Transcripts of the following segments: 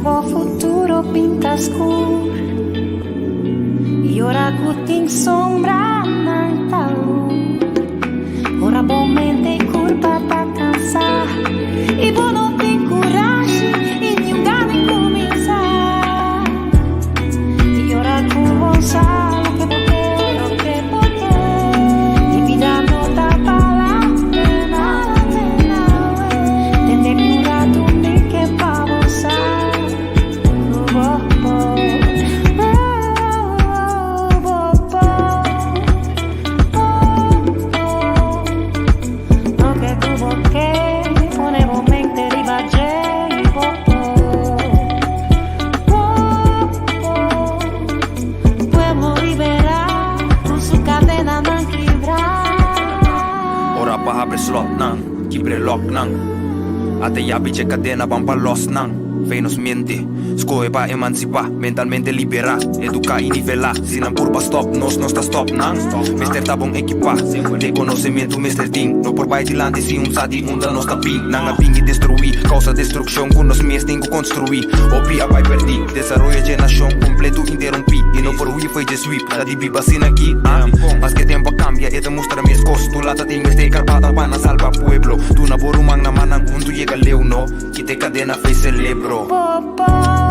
bo futuro pinta skur I ora ku tin sombra nan ta lur Ora bo mente i kurpa ta kansa I bo no tin kurashi i niun gana di kuminsá I ora ku bo sa loke bo ke loke bo ke I bida no ta bala pena Tende mi un ratu mi ke pa bo sa ku bo por Bo por bo por Loke ku bo ke pone bo mente riba dje i bo por Bo por Pueblo liberá ku su kadenanan kibrá. Ora pa habri slotnan, kibr'e lòknan. Ata yabi dje kadena ban pa lòsnan. Fe nos mente, skohe pa emansipá, mentalmente liberá, eduká i nivelá. Si nan purba stòp nos, nos ta stòp nan. Mester ta bon ekipá, den konosementu mester tin. No por bai dilanti si un sa di unda nos ta bin. Nan a bin i destruí, kousa destrukshon ku nos mes tin ku konstruí. Hopi a bai pèrdí, desaroyo dje nashon kompletu interumpí. I no por hui fo'i dje sweep, ta di biba asina aki, ah. Maske tempu a kambia, e ta mustra meskos. Tur lata tin mester karbata pa nan salba pueblo. Duna bo ruman na man nan huntu yega leu, no. Kite kadena fe celebro. Bo por,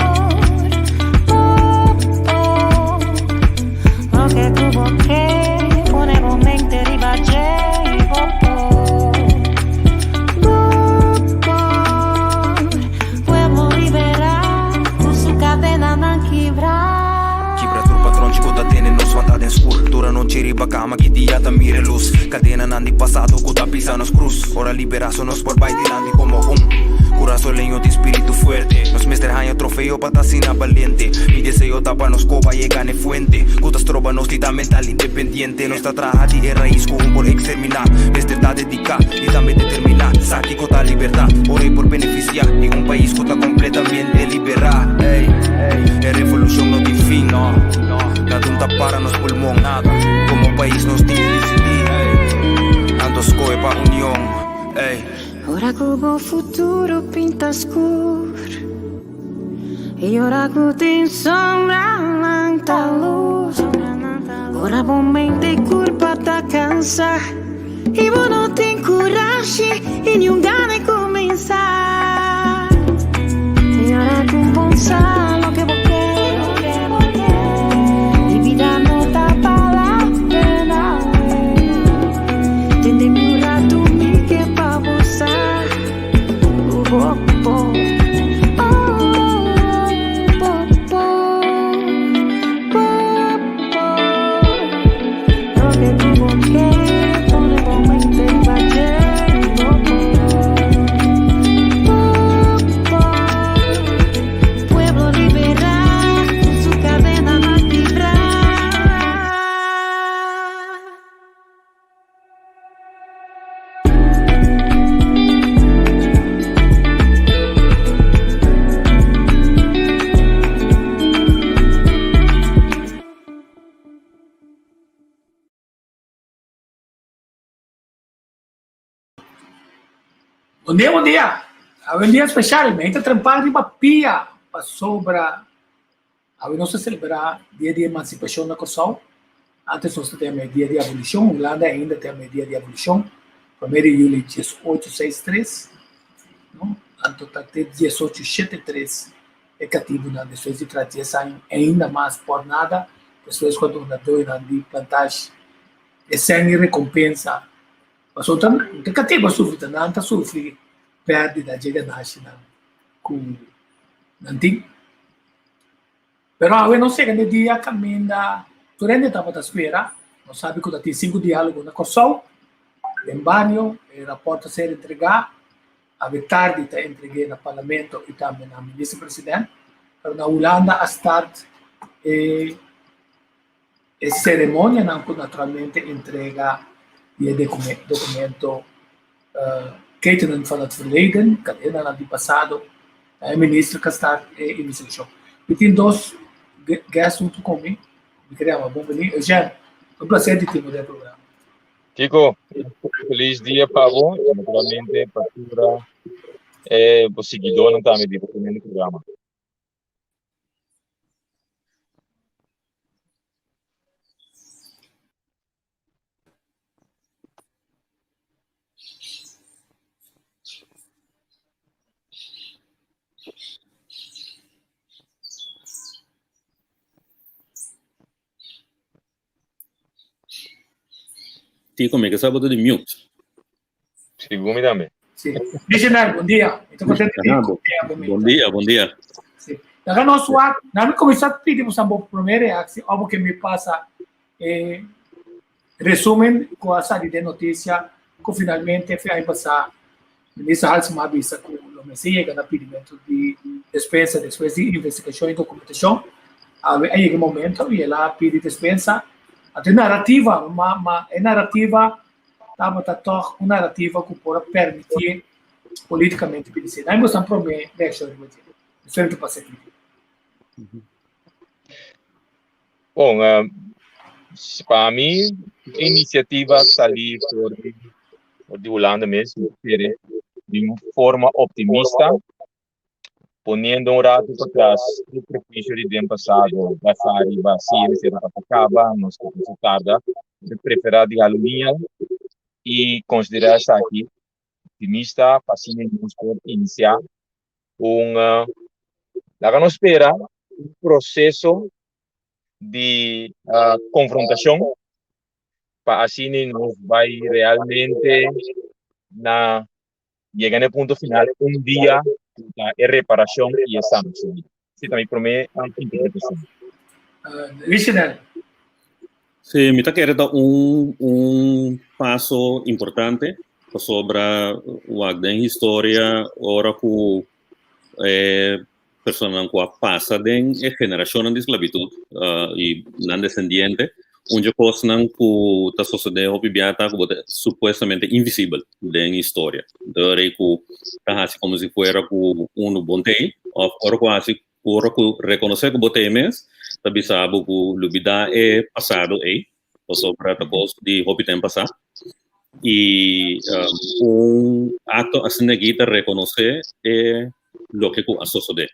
bo por Loke ku bo ke pone bo mente riba dje i bo por, bo por Pueblo liberá ku su kadenanan kibrá. Kibra tur patronchi ku ta tene nos wanta den skur. Tur anochi riba kama ki dia ta mira e lus. Kadenanan di pasado ku ta pisa nos krus. Ora liberá so nos por bai dilanti komo un kurasoleño tin spiritu fuerte. Nos mester haña trofeo pa ta asina balente. Mi deseo ta pa nos koba yega n'e fuente ku ta stroba nos di ta mental independiente. Nos ta traha di e rais ku un por eksterminá. Mester ta dediká i tambe determiná. Sa kiko ta libertad ora e por benefisiá di un pais ku ta kompletamente liberá. Ey, e revolushon no tin fin, no. Nada un ta para nos pulmon. Komo pais nos tin di disidí, ey. Anto skohe pa union, ey. Ora ku bo futuro pinta skur I ora ku tin sombra nan ta lus Ora bo mente i kurpa ta kansa I bo no tin kurashi i niun gana di kuminsá I ora ku bo sa loke bo ke I bida no ta bala pena Tende mi un ratu mi ke pa bo sa ku bo por Oh, bo por, bo por Loke ku bo ke pone bo mente riba dje Bo por, bo por Pueblo liberá ku su kadenanan kibrá. Bon dia, bon dia. Awe un dia special. Mi ta trempa riba pia pasobra awe nos ta celebra dia di emancipacion na Corsou. Antes nos ta tin e dia di abolicion. Hulanda ainda tin e dia di abolicion. Prome di juli dies ocho seis tres, no? Anto ta te dies ocho shete tres e katibunan despues di tras dies aña ainda mas por nada despues ku a duna doñonan di plantashi e sèn i rekompensa pasobra ta ta katibu a sufri ta nan ta sufri pèrdida dje ganashinan ku nan tin pero awe nos yega na e dia kaminda tur hende tabata spera nos sabi ku ta tin sinku diálogo na Kòrsou den bario e rapòrt a ser entregá. Awe tardi ta entreg'é na Parlamento i tambe na Minister President, pero na Hulanda a start e e seremonianan ku naturalmente entrega di e documento Ketenen van het Verleden, Kadenanan di Pasado, na e minister ku a start e investigashon. Mi tin dos guest huntu ku mi, mi kere yama bon bini. Eugène, un plaser di tin bo den e programa. Kiko, feliz dia pa bo y naturalmente pa tur eh, bo siguidónan tambe di bo tremendo programa. Tico, mi ke sa bo ta di mute. Segun mi tambe. Si. Visionario, bon dia. Mi ta contento di Aha, bon dia, bon dia. Si. Laga nos wak, na mi kuminsá pidi boso bo promé reaksi òf bo ke mi pasa e resumen ku a sali den notisia ku finalmente fe aña pasá Minister Halsema a bisa ku lo mester yega na pidimentu di despensa despues di investigashon i dokumentashon. Awe a yega e momento i el a pidi despensa. Anto e narativa, ma ma e narativa tabata tòg un narativa ku por a permitié politikamente pidi esei. Nan boso promé reakshon riba dje. Diferente pasa aki. Bon, pa mi inisiativa salí for di for di Hulanda mes, mi kere di un forma optimista, poniendo un rato patras e prejuicio di den pasado basá riba si e mester tabata kaba, nos ta pensa tarda, mi ta preferá di hala liña i konsiderá esaki optimista pa asina nos por inisiá un, laga nos spera un proseso di konfrontashon pa asina nos bai realmente na yega na e punto final un dia ku ta e reparashon i e sanashon. Esei ta mi promé interpretashon. Richenel. Sí, mi ta kere ta un un paso importante pasobra wak den historia ora ku e personanan ku a pasa den e generashonnan di sklabitut i nan desendiente, un dje kosnan ku ta sosodé hopi bia ta ku bo ta supuestamente invisibel den historia. Dor ei ku ta hasi komo si fuera ku unu bon t'ei òf ora ku hasi ora ku rekonosé ku bo t'ei mes ta bisa bo ku lubidá e pasado ei pasobra ta kos di hopi tempu pasá. I un akto asina aki ta rekonosé e loke ku a sosodé.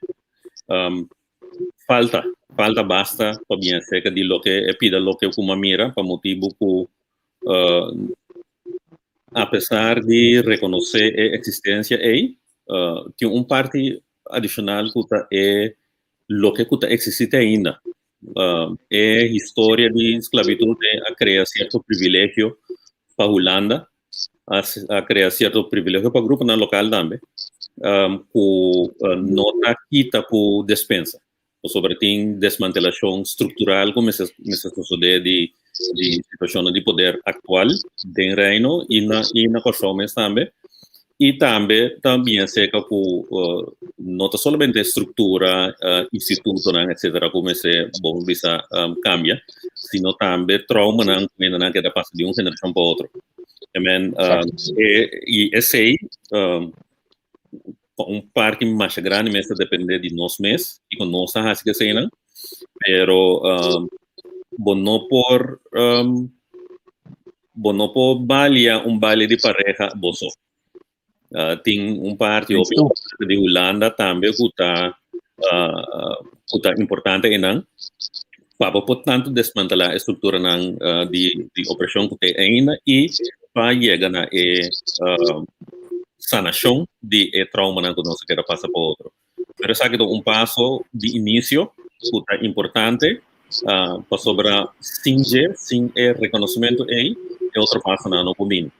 Falta, falta basta pa bien aserka di loke e pida loke ku mi a mira pa motibu ku apesar di rekonosé e eksistensia ei, tin un parti adishonal ku ta e loke ku ta eksistí te ainda. E historia di sklabitut a krea sierto privilegio pa Hulanda, a krea sierto privilegio pa gruponan lokal tambe, ku no ta kita ku despensa. Pasobra tin desmantelashon struktural ku mester mester sosodé di di situashonnan di poder aktual den Reino i na i na Kòrsou mes tambe. I tambe ta bien seka ku no ta solamente struktura, institutonan etsetera ku mester bon bisa kambia, sino tambe troumanan ku hendenan keda pasa di un generashon pa otro. Amen i esei pa un parti masha grandi mes ta depende di nos mes kiko nos ta hasi ku eseinan, pero bo no por bo no por balia un baile di pareha bo so. Tin un parti hopi importante di Hulanda tambe ku ta ku ta importante einan pa bo por tantu desmantelá e strukturanan di di opreshon ku tin ainda i pa yega na e sanashon di e traumanan ku nos a keda pasa pa otro. Pero esaki ta un paso di inisio ku ta importante pasobra sin dje, sin e rekonosementu ei, e otro pasonan no por bini.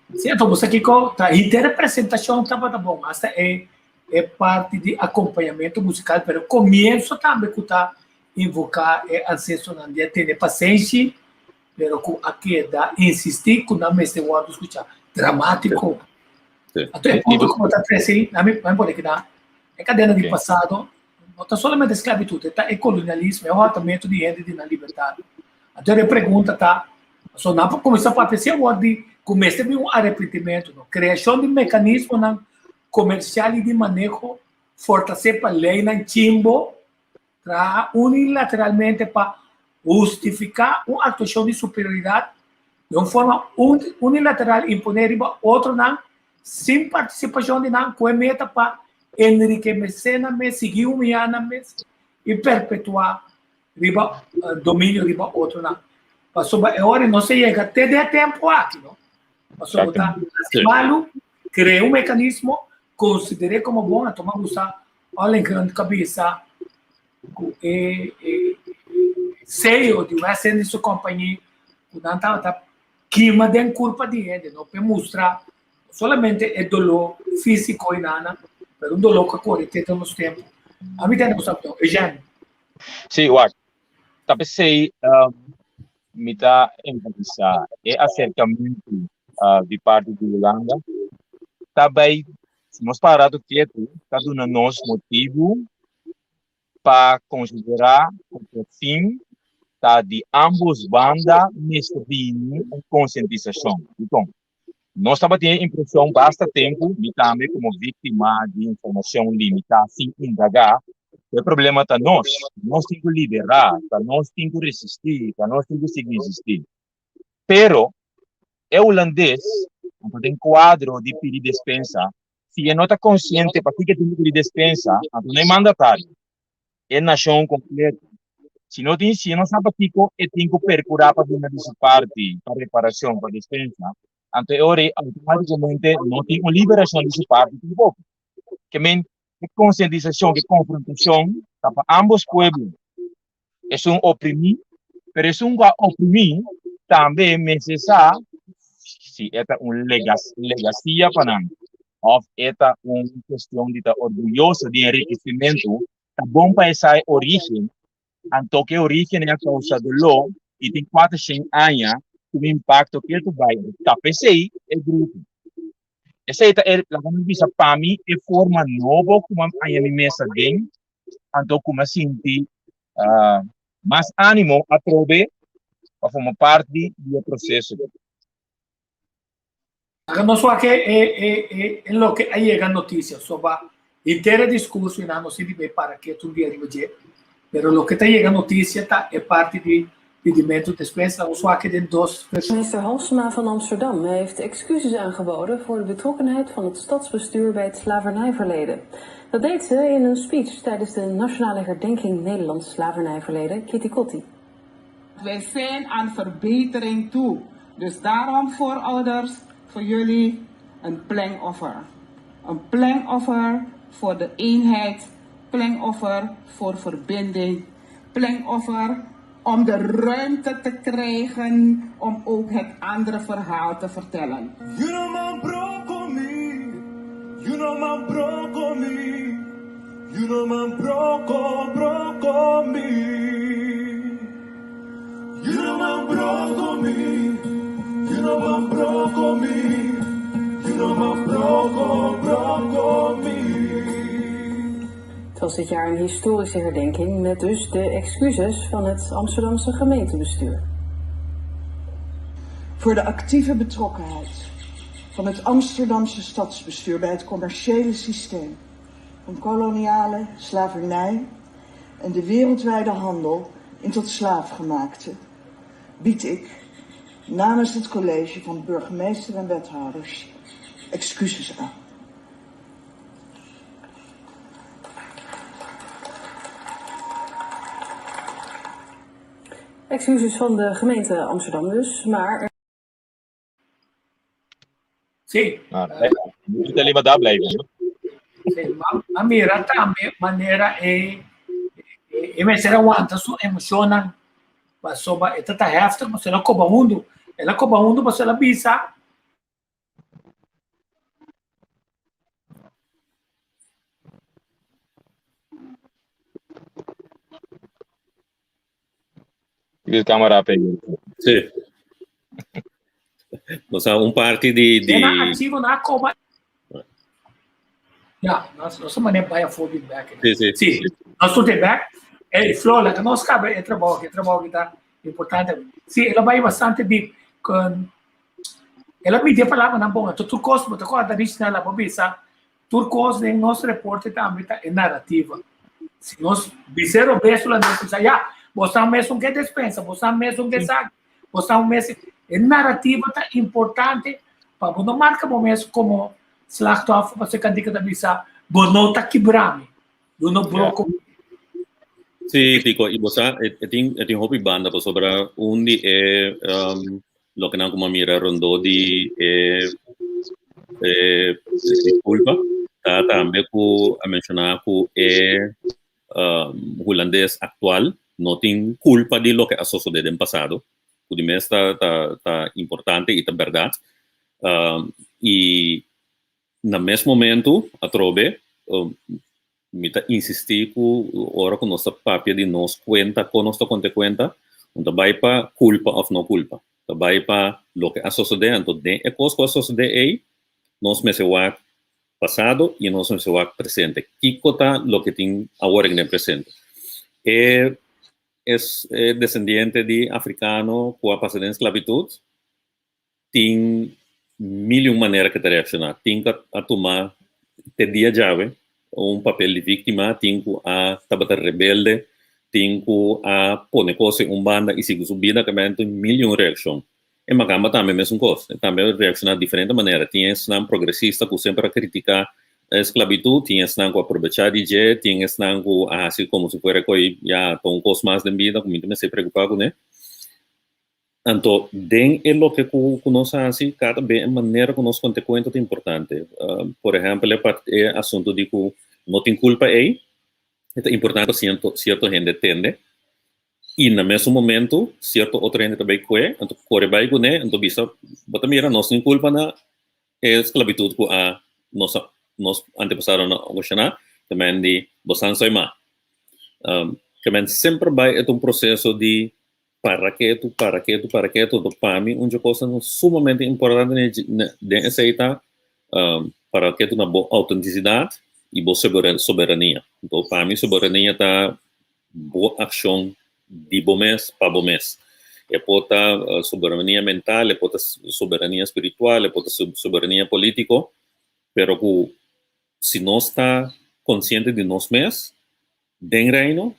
Sierto, bo sa kiko ta henter e presentashon tabata bon, asta e e parti di akompañamentu musikal, pero komienso tambe ku ta invoká e ansestonan di a tene pasenshi, pero ku a keda insistí ku nan mester wòrdu skuchá. Dramátiko. Anto e punto ku bo ta trese ei, na mi pone keda, e kadena di pasado no ta solamente sklabitut, e ta e kolonialismo, e hòrtamentu di hende di nan libertat. Anto e pregunta ta, pasobra nan por kuminsá papia si awor di ku mester bin un arepentimentu, no? Kreashon di mekanismonan komersial i di maneho fortalesé pa leinan chimbo traha unilateralmente pa hustifiká un aktuashon di superioridat di un forma unilateral imponé riba otronan sin partisipashon di nan ku e meta pa enrikemesé nan mes, sigui humiyá nan mes i perpetuá riba dominio riba otronan. Pasobra e ora nos a yega te den e tempu aki, no? Pasobra ta hasi malu, krea un mekanismo, konsider'é komo bon, a tuma usa Ollengren kabesa ku e e CEO di West Indische Compagnie ku nan tabata. kima den kurpa di hende, no p'e mustra solamente e doló físiko i nana, pero un doló ku a kore te nos tempu. Ami ta hende ku sa opinion. Eugène. Sí, wak. Ta p'esei mi ta enfatisá e aserkamentu di parti di Hulanda ta bai, si nos para ratu ketu, ta duna nos motibu pa konsiderá ku por fin ta di ámbos banda mester bini un konsientisashon. Dikon? Nos tabatin e impreshon basta tempu, mi tambe komo víktima di informashon limitá sin indagá, ku e problema ta nos. Nos tin ku liderá, ta nos tin ku resistí, ta nos tin ku sigui insistí. Pero e hulandes, anto den kuadro di pidi despensa, si e no ta konsiente pakiko e tin ku pidi despensa, anto no e mandatario, e nashon kompleto. Si no tin, si e no sa pakiko e tin ku perkurá pa duna di su parti pa reparashon, pa despensa, anto e ora ei outomátikamente no tin un liberashon di su parti tampoko. Ke men e konsientisashon, e konfrontashon ta pa ámbos pueblo. Esun oprimí, pero esun ku a oprimí tambe mester sa si e ta un legasia pa nan òf e ta un kuestion di ta orguyoso di enrikesimentu, ta bon pa e sa e orígen, anto ku e orígen ei a kousa doló i tin kuatershen aña ku un impakto ketu bai. Ta p'esei e grupo. Esei ta e, laga mi bisa pa mi, e forma nobo ku mi a haña mi mes aden anto ku mi a sinti mas ánimo atrobe pa forma parti di e proseso. Laga nos wak e loke a yega notisia soba henter e diskurso i nan no sinti bay para ketu un dia riba dje, pero loke ta yega notisia ta e parti di pidimentu despues. Laga nos wak den dos vershon. Minister Halsema van Amsterdam heeft excuses aangeboden voor de betrokkenheid van het stadsbestuur bij het slavernijverleden. Dat deed ze in een speech tijdens de Nationale Herdenking Nederlands Slavernijverleden Keti Kotti. Wij zijn aan verbetering toe. Dus daarom voorouders, voor jullie een plengoffer. Een plengoffer voor de eenheid, plengoffer voor verbinding, plengoffer om de ruimte te krijgen om ook het andere verhaal te vertellen. You know man broko mi, you know man broko mi, you know man broko broko mi. You know man broko mi, you know man broko mi, you know man broko broko mi. Het was dit jaar een historische herdenking met dus de excuses van het Amsterdamse gemeentebestuur. Voor de actieve betrokkenheid van het Amsterdamse stadsbestuur bij het commerciële systeem van koloniale slavernij en de wereldwijde handel in tot slaafgemaakte, bied ik namens het college van burgemeester en wethouders excuses aan. Excuses van de gemeente Amsterdam dus, maar... Sí. Ah, moet alleen maar daar blijven. Sí, ma mira tambe manera e e mester aguanta su emocionnan pasobra e ta ta heftig pasobra el a koba hundu. El a koba hundu pasobra el a bisa Di cámara pe. Sí. O sea, un parti di di Na archivo na koba. Ja, nos nos mané bai afó bin bek. Sí, sí. Sí, nos tur te bek. Ey, Flo, laga nos kaba e trabou, e trabou ki ta importante. Sí, el a bai bastante diep. Con El a midi e palabranan bon, anto tur kos, bo ta kòrda Richnel a bo bisa, tur kos den nos reporte tambe ta e narativa. Si nos bis'é robes hulandes bisa, ya, bo sa mesun ke despensa, bo sa mesun ke esaki, bo sa un mes, e narativa ta importante pa bo no marka bo mes komo slachtoffer, pasobra e kantika ta bisa, bo no ta kibra mi, bo no broko mi. Sí, Tico, i bo sa, e tin, e tin hopi banda pasobra un di e loke nan kuma mira rondó di e e disculpa ta tambe ku a menshoná ku e hulandes aktual no tin kulpa di loke a sosodé den pasado. Ku di mes ta ta ta importante i ta bèrdat. I na mes momentu atrobe mi ta insistí ku ora ku nos ta papia di nos kuenta, kon nos ta konta e kuenta, no ta bai pa kulpa òf no kulpa. Ta bai pa loke a sosodé, anto den e kos ku a sosodé ei nos mester wak pasado i nos mester wak presente. Kiko ta loke tin awor den presente? E e desendiente di afrikano ku a pasa den sklabitut tin mil i un manera ku ta reakshoná. Tin ku a tuma te dia djawe un papel di víktima, tin ku a tabata rebelde, tin ku a pone kos den un banda i sigui su bida, tin mil i un reakshon. E makamba tambe mesun kos, e tambe a reakshoná diferente manera. Tin esnan progresista ku semper a kritiká e sklabitut, tin esnan ku a probechá di dje, tin esnan ku a hasi komo si fuera ko'i ya ta un kos mas den bida ku mi ta mester preokupá kuné. Anto den e loke ku ku nos hasi kada be e manera ku nos konta e kuenta ta importante. Por ehèmpel e part e asuntu di ku no tin kulpa ei, e ta importante pa siento sierto hende tende. I na mesun momento sierto otro hende ta bai kue, anto kore bai kuné, anto bisa, bo ta mira nos tin kulpa na e sklabitut ku a nos nos antepasadonan a okashoná, ta men di bo san soy ma. Ke men semper bai e ta un proseso di para ketu, para ketu, para ketu, anto pa mi un dje kosnan sumamente importante den esei ta para ketu na bo outentisidat i bo soberania. Anto pa mi soberania ta bo akshon di bo mes pa bo mes. E por ta soberania mental, e por ta soberania spiritual, e por ta soberania polítiko, pero ku si nos ta konsiente di nos mes den Reino,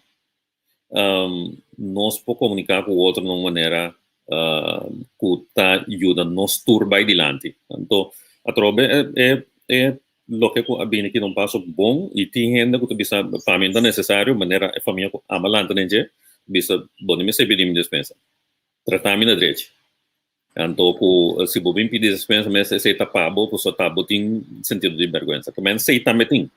nos por komuniká ku otro na un manera ku ta yuda nos tur bai dilanti. Anto atrobe e e loke ku a bini aki ta un paso bon i tin hende ku ta bisa pa mi no ta nesesario manera e famia ku ama lanta den dje bisa bo no mester pidi mi despensa trata mi na drechi anto ku si bo bin pidi despensa mes esei ta pa bo pasobra ta bo tin sentido di bergwensa ta men esei tambe tin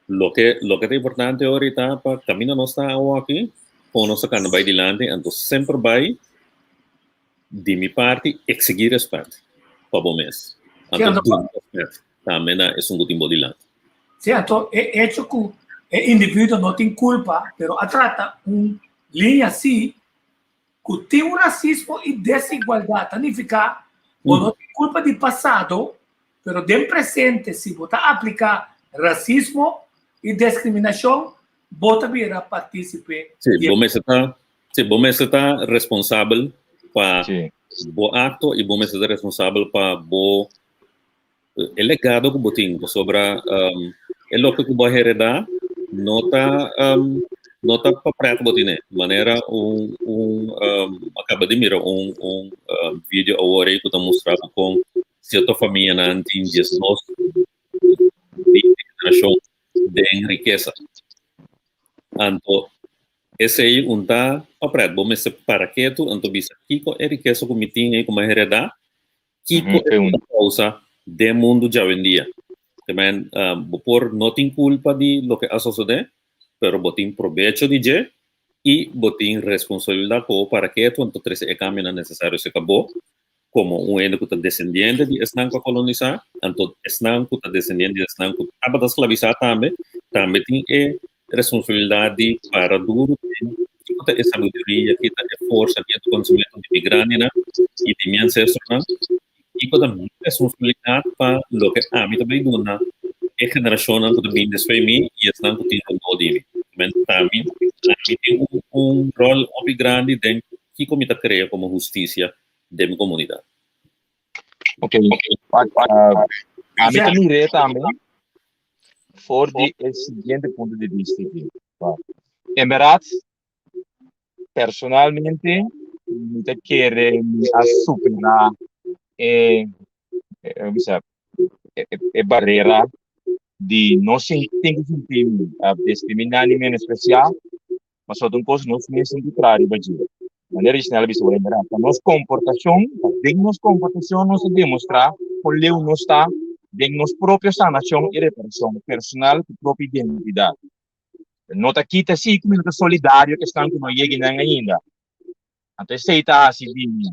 loke loke ta importante ora ta pa kaminda nos ta awoki kon nos ta kanda bai dilanti anto semper bai Di mi parti, exigí respet pa bo mes. Anto duna respet tambe na esun ku tin bo dilanti. Sí, anto e echo ku e individuo no tin kulpa, pero a trata un liña así ku tin un rasismo i desigualdat, ta nifiká bo no tin kulpa di pasado, pero den presente si bo ta apliká rasismo i deskriminashon, bo ta bira partísipe Sí, bo mester ta Sí, bo mester ta responsabel pa bo acto y bo mester ta responsabel pa bo e legado ku bo tin pasobra um, e loke ku bo a hereda no ta um, no ta pa pret bo tine. Manera un un um, acaba di mira un un um, video awor ku ta mustra kon cierto famianan tin 12 generacion den rikesa. Anto Esei un ta pa pret. Bo mester para ketu anto bisa kiko e rikesa ku mi tin ei ku mi a heredá, kiko e ta kousa den mundu djawendia. Te men bo por no tin kulpa di loke a sosodé, pero bo tin probecho di dje i bo tin responsabilidat pa bo para ketu anto trese e kambionan nesesario serka bo komo un hende ku ta desendiente di esnan ku a kolonisá, anto esnan ku ta desendiente di esnan ku tabata sklabisá tambe, tambe tin e responsabilidat di para duru den kiko ta e sabiduria, kiko ta e forsa, kiko ta e konosementu di mi grandinan i di mi ansestronan, i kiko ta mi responsabilidat pa loke ami ta bai duna e generashonnan ku ta bini despues di mi i esnan ku tin rondó di mi. Ami tin un ròl hopi grandi den kiko mi ta krea komo hustisia den mi komunidat. Ok, ami ta mir'é tambe for di e siguiente punto di bista aki. En bèrdat, personalmente mi ta kere mi a superá e, bisa, e barera di no sinti tin ku sinti mi diskriminá ni menospresiá. Pasobra ta un kos nos mes tin ku traha riba dje. Manera Isnel a bisa wou bèrdat, ta nos komportashon, ta den nos komportashon nos ta demostrá kon leu nos ta den nos propio sanashon i reparashon personal ku propio identidat. No ta kita si ku mi no ta solidario ku esnan ku no yega einan ainda. Anto esei ta hasi di mi,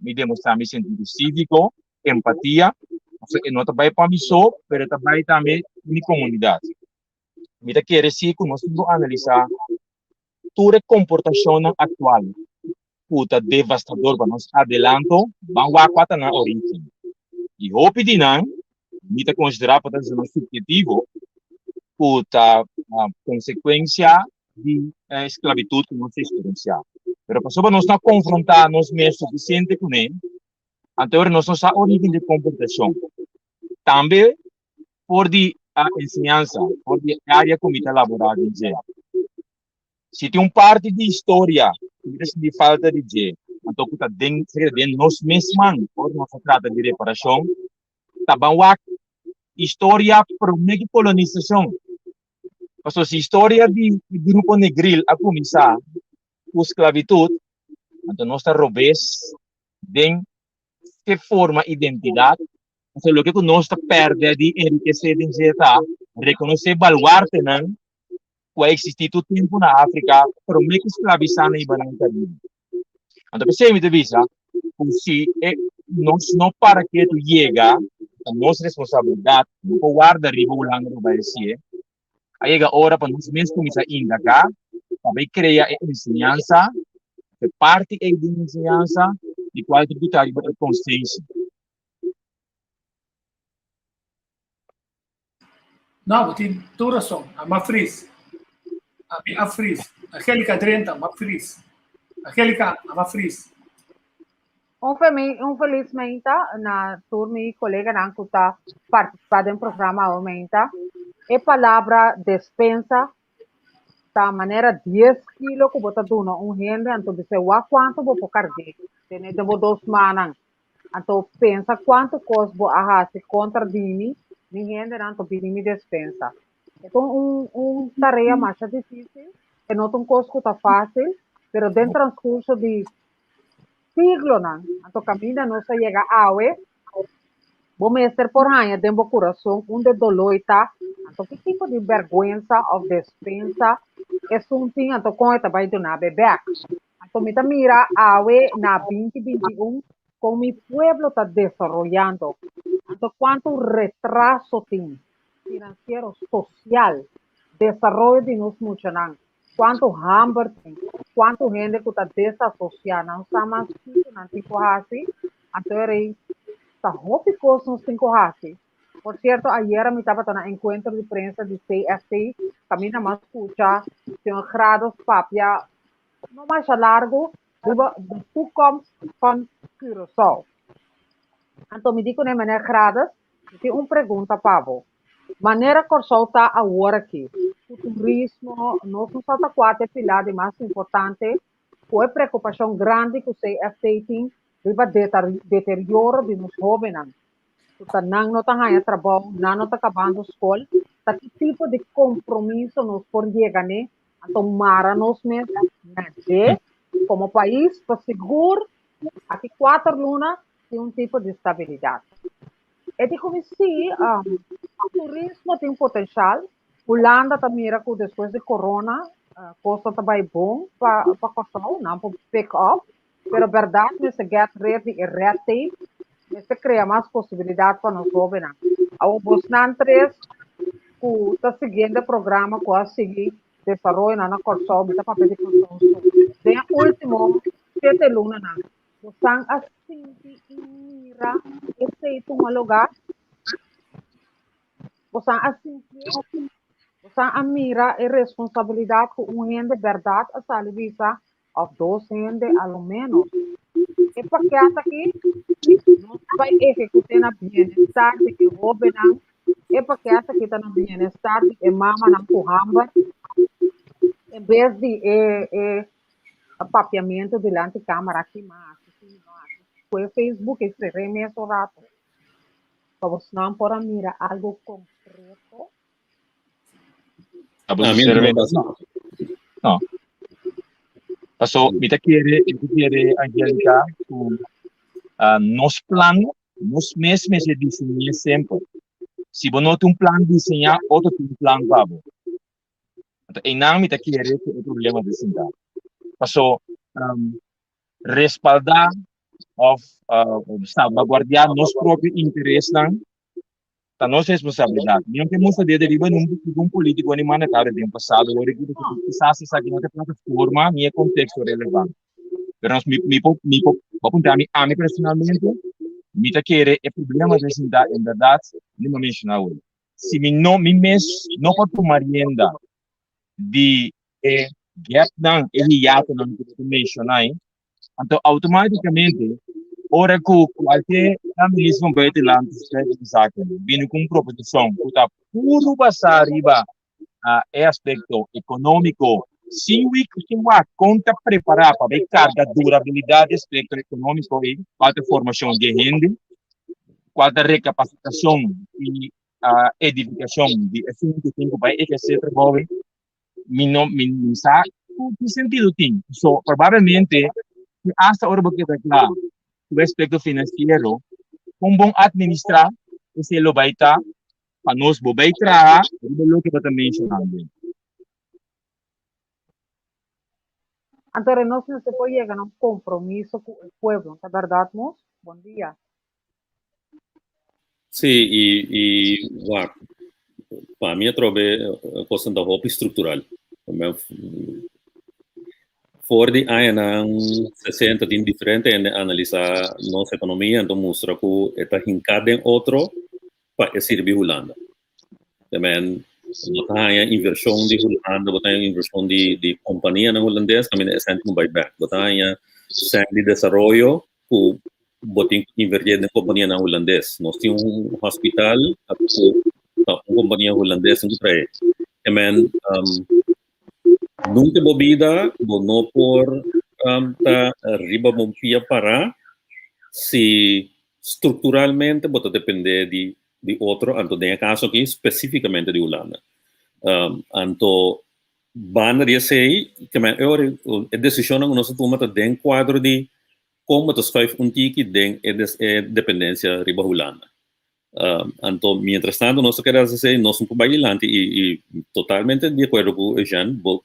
mi demostrá mi sentido síviko, empatia, pasobra e no ta bai pa mi so, pero e ta bai tambe mi komunidat. Mi ta kere si ku nos tin ku analisá tur e komportashonnan aktual ku ta devastador pa nos adelanto, ban wak kua ta nan orígen. I hopi di nan mi ta konsiderá pa ta zona suphetivo ku ta konsekuensia di esklabitut ku nos a eksperensiá. Pero pasobra nos no a konfrontá nos mes sufisiente kuné, anto ora nos no sa orígen di e komportashon. Tambe for di enseñansa, for di área ku mi ta laborá den dje. Si tin un parti di historia ku mi ta sinti falta di dje, anto ku ta den den nos mes man ora nos ta trata di reparashon, ta ban wak historia promé ku kolonisashon. Pasobra si historia di e grupo negril a kuminsá ku sklabitut, anto nos ta robes den ke forma identidat. Pasobra loke ku nos ta pèrdè di enrikesé den dje ta rekonosé baluartenan ku a eksistí tur tempu na Afrika promé ku sklabisá nan hiba nan Karibe. Anto p'esei mi ta bisa ku si e nos no para ketu yega, ta nos responsabilidat, no por warda riba Hulanda pa bai hasié. A yega ora pa nos mes kuminsá indagá, pa bai krea e enseñansa, e parti ei di enseñansa di kual tin ku ta riba e konsenshi. No, bo tin tur rason. Ami a fris. Ami a fris. Angelica drenta, mi a fris. Angelica, ami a fris. Un femi, un felis meinta na tur mi koleganan ku ta partisipá den programa awe meinta. E palabra despensa ta manera dies kilo ku bo ta duna un hende anto bis'é wak kuantu bo por karg'é. Tene den bo dos mannan. Anto pensa kuantu kos bo a hasi kontra di mi, mi hendenan ta pidi mi despensa. E ta un un tarea masha difísil, e no ta un kos ku ta fásil, pero den transkurso di siglonan, anto kaminda nos a yega awe, bo mester por haña den bo kurason unda e doló ei ta, anto ki tipo di bèrgwensa òf despensa esun tin, anto kon e ta bai duna bo e bèk. Anto mi ta mira awe na 2021 kon mi pueblo ta desaroyando. Anto kuantu retraso tin finansiero, sosial, desaroyo di nos muchanan, kuantu hamber tin, kuantu hende ku ta desasosiá, nan sa mas kiko nan tin ku hasi. Anto e rei ta hopi kos nos tin ku hasi. Por cierto, ayera mi tabata na encuentro di prensa di CFT, caminda mas scucha señor Grados papia no masha largo riba de toekomst van Curaçao. Anto mi di kuné, meneer Grados, mi tin un pregunta pa bo. Manera Kòrsou ta awor aki, ku turismo, nos no sa ta kua ta e pilar di mas importante, ku e preokupashon grandi ku CFT tin riba deterioro di nos hóbennan. ku ta nan no ta haña trabou, nan no ta kabando skol, ta ki tipo di kompromiso nos por yega n'e, anto mara nos mes na dje komo pais pa sigur aki kuater luna tin un tipo di stabilidat. E di ku mi si, turismo tin potenshal, Hulanda ta mira ku despues di corona kos no ta bai bon pa Kòrsou, nan por pick up, Pero berdad mester get rid di e red tape, mester crea mas posibilidad pa nos hobennan. Awor bosnan tres cu ta siguiendo e programa cu a sigui desaroyonan na Corsou, mi ta papia di Corsou so, den e ultimo shete lunanan, bosan a sinti y mira esey tuma lugar? Bosan a sintié? Bosan a mira e responsabilidad cu un hende berdad a sali bisa of dos hende a lo menos. E pakket aki nos ta bai ehekut'é na bienestar di e hóbennan, e pakket aki ta na bienestar di e mamanan ku hamber, en bes di e e papiamentu dilanti kámara ki mi a hasi, ki mi no a hasi. Ku e Facebook e ser'é mesun rato pa bosnan por a mira algu konkreto. Abo sinceramente no. No. Paso mi ta kere, mi ta kere Angelica ku uh, nos plan, nos mes mester diseñ'é semper. Si bo no tin un plan diseñá, otro tin un plan pa bo. Anto einan mi ta kere ku e problema ta sinta. Paso um, Respaldá òf salbaguardiá nos propio interesnan ta nos responsabilidat. Mi no ke mustra dedo riba ningun polítiko ni mandatario den pasado wor aki pasobra kisas esaki no ta e plataforma ni e konteksto relevante. Pero nos mi mi por mi por bo a puntra mi ami personalmente mi ta kere e problema ta sinta en bèrdat mi no menshoná awor. Si mi no mi mes no por tuma rienda di e gapnan, e hiatonan ku bo ta menshoná ei, anto outomátikamente ora ku kualke minister van Buitenlandse Zaken bini ku un proposishon ku ta puru basá riba e aspekto ekonómiko sin wik sin wak kon ta prepará pa bai karga durabilidat di aspekto ekonómiko ei, kual ta formashon di e hende, kual ta rekapasitashon i edifikashon di esun ku tin ku bai ehersé trabou ei, mi no mi no sa ku ki sentido tin. So probablemente hasta ora bo keda kla ku e aspekto finansiero, kon bon administrá esei lo bai ta pa nos bo bai traha riba loke bo ta menshonando. Anto nos mester por yega na un kompromiso ku e pueblo, ta bèrdat mos? Bon dia. Sí, i i wak, pa mi atrobe kosnan ta hopi struktural. For di añanan sesenta tin diferente hende a analisá nos ekonomia, anto mustra ku e ta hinká den otro pa e sirbi Hulanda. Tamen bo ta haña invershon di Hulanda, bo ta haña invershon di di kompanianan hulandes, kaminda e sèn ku bai bèk. Bo ta haña sèn di desaroyo ku bo tin ku invertí den kompanianan hulandes. Nos tin un hospital ku ta un kompania hulandes tin ku trae. Tamen nunka bo bida bo no por ta riba bo pia pará si strukturalmente bo ta dependé di di otro, anto den e kaso aki spesífikamente di Hulanda. Anto banda di esei, ke men e ora e desishonnan ku nos a tuma ta den kuadro di kon bo ta skuif un tiki den e e dependensia riba Hulanda. Anto mientras tanto nos ta keda hasi esei, nos no por bai dilanti i i totalmente di akuerdo ku Eugène, bo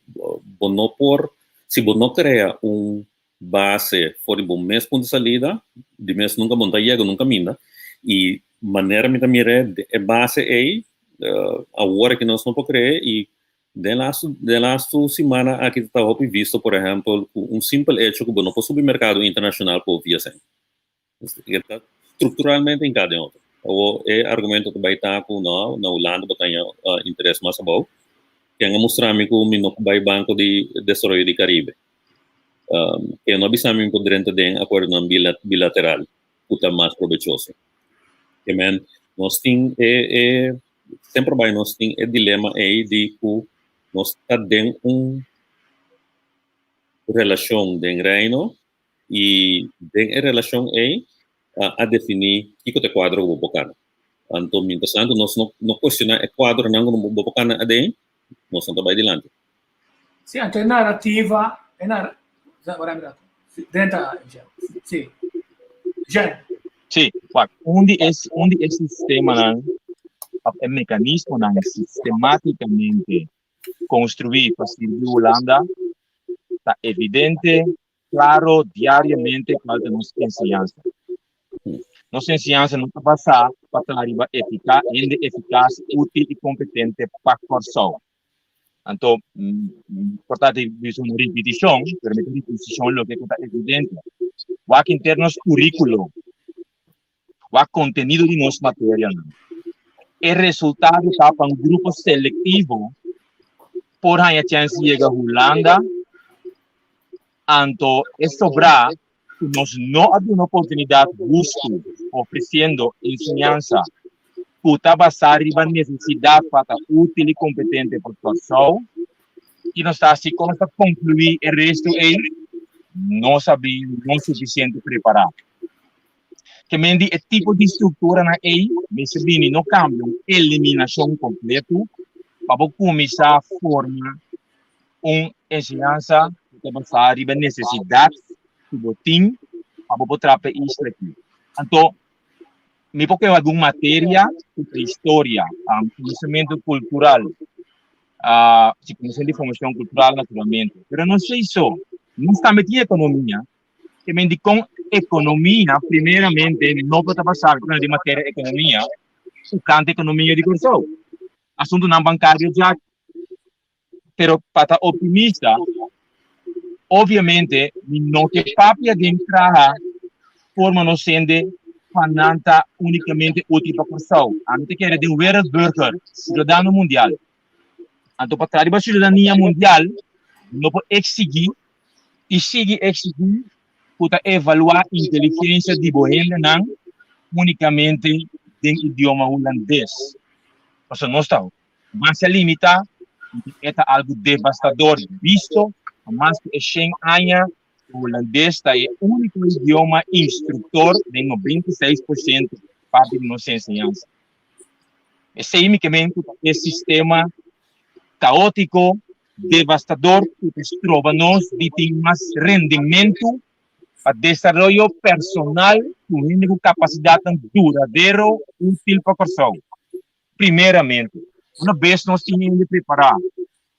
bo no por, si bo no krea un base for di bo mes punto di salida, di mes nunka bo no ta yega nunka minda. I manera mi ta mira e base ei, awor aki nos no por kree i den lastu den lastu simana aki ta hopi visto por ehèmpel ku un simpel echo ku bo no por subi merkado internashonal por via esei. E ta strukturalmente hinká den otro. Awor e argumento ta bai ta ku no, na Hulanda bo ta haña interes mas abou. Ken a mustra mi ku mi no por bai Banko di Desaroyo di Karibe? E no a bisa mi por drenta den akuerdonan bilateral ku ta mas probechoso. Ke men nos tin e e semper bai nos tin e dilema ei di ku nos ta den un relashon den Reino i den e relashon ei a definí kiko ta e kuadro ku bo por kana. Anto mientras tanto nos no no kuestioná e kuadronan ku bo por kana aden, nos no ta bai dilanti. Sí, anto e narrativa, e nar drenta, sí. Jean. Sí, wak, un di e, un di e sistemanan, of e mekanismonan sistemátikamente konstruí pa sirbi Hulanda, ta evidente, klaro, diariamente kual ta nos enseñansa. Nos enseñansa no ta basá pa ta riba efika, hende efikas, útil i kompetente pa Kòrsou. Anto, por ta di bisa un ripitishon, pero mi ta ripitishon loke ku ta evidente. Wak henter nos kuríkulo, wak kontenido di nos materianan. E resultado ta pa un grupo selektivo por haña chèns di yega Hulanda, anto e sobrá ku nos no a duna oportunidat hustu ofresiendo enseñansa ku ta basá riba nesesidat pa ta útil i kompetente pa Kòrsou i nos ta hasi kon nos ta konkluí e resto ei no sabí no sufisiente prepará. Ke men di e tipo di strukturanan ei mester bini no kambio, un eliminashon kompleto pa bo kuminsá forma un enseñansa ku ta basá riba nesesidat ku bo tin pa bo por traha pa e isla aki. Anto, mi por keba algun materia ku ta historia, konosementu kultural, si konosementu di formashon kultural naturalmente, pero no esei so, nos tambe tin ekonomia. Ke men dikon ekonomia primeramente no por ta basá den materia ekonomia tokante ekonomia di Kòrsou. Asuntunan bankario dja pero pa ta optimista obviamente mi no ke papia den traha forma nos hende pa nan ta unicamente util pa Kòrsou. Ami ta kere den wereldburger, ciudadano mundial. Anto pa traha riba ciudadania mundial no por exigi y sigui exigi ku ta evaluá inteligensia di bo hendenan unicamente den idioma hulandes. Pasobra nos ta Base limitá, e ta algu devastador bisto pa mas ku e shen aña ku hulandes ta e úniko idioma instruktor den 96% parti di nos enseñansa. Esei mi ke men ku ta e sistema kaótiko, devastador ku ta stroba nos di tin mas rendimentu pa desaroyo personal ku hende ku kapasidatnan duradero útil pa Kòrsou. Primeramente, una bes nos tin hende prepará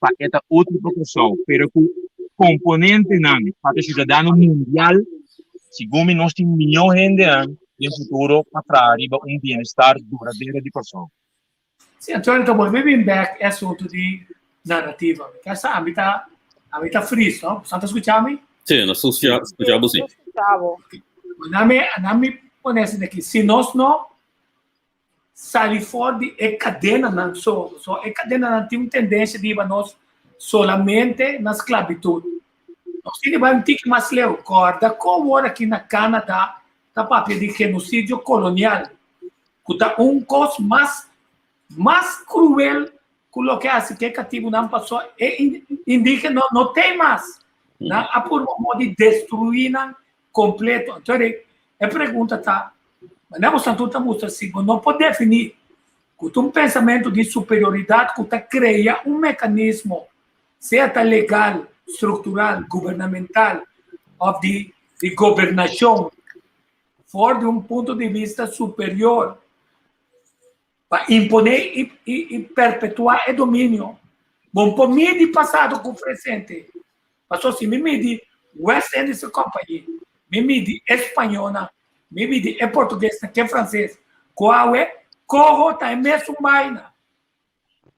pa e ta útil pa Kòrsou, pero ku komponentenan pa ta siudadano mundial, segun mi nos tin mihó hendenan den futuro pa traha riba un bienestar duradero di Kòrsou. Sí, Antonio, ta bolbe bin bek e asuntu di narativa. Mi ta sa, ami ta, ami ta fris, no? Boso ta skucha mi? Sí, nos ta skucha bo sí. Nami, nami pone esaki aki. Si nos no sali for di e kadenanan so. So e kadenanan tin un tendensia di hiba nos solamente na sklabitut. Nos tin di bai un tiki mas leu. Kòrda ku awor aki na Canada ta papia di genosidio kolonial, ku ta un kos mas mas kruel ku loke a hasi ku e katibunan pasó e indígena no tei mas. Nan a purba modo di destruí nan kompleto. Anto e pregunta ta, Manera bo santu ta mustra, si bo no por definí ku ta un pensamentu di superioridat ku ta krea un mekanismo, sea ta legal, struktural, gubernamental òf di di gobernashon, for di un punto di bista superior pa imponé i i perpetuá e dominio, bo no por midi pasado ku presente. Pasobra si mi midi West Indische Compagnie, mi midi e spañónan, mi midi e portuguesnan ku e franses, ku awe koho ta e mesun baina.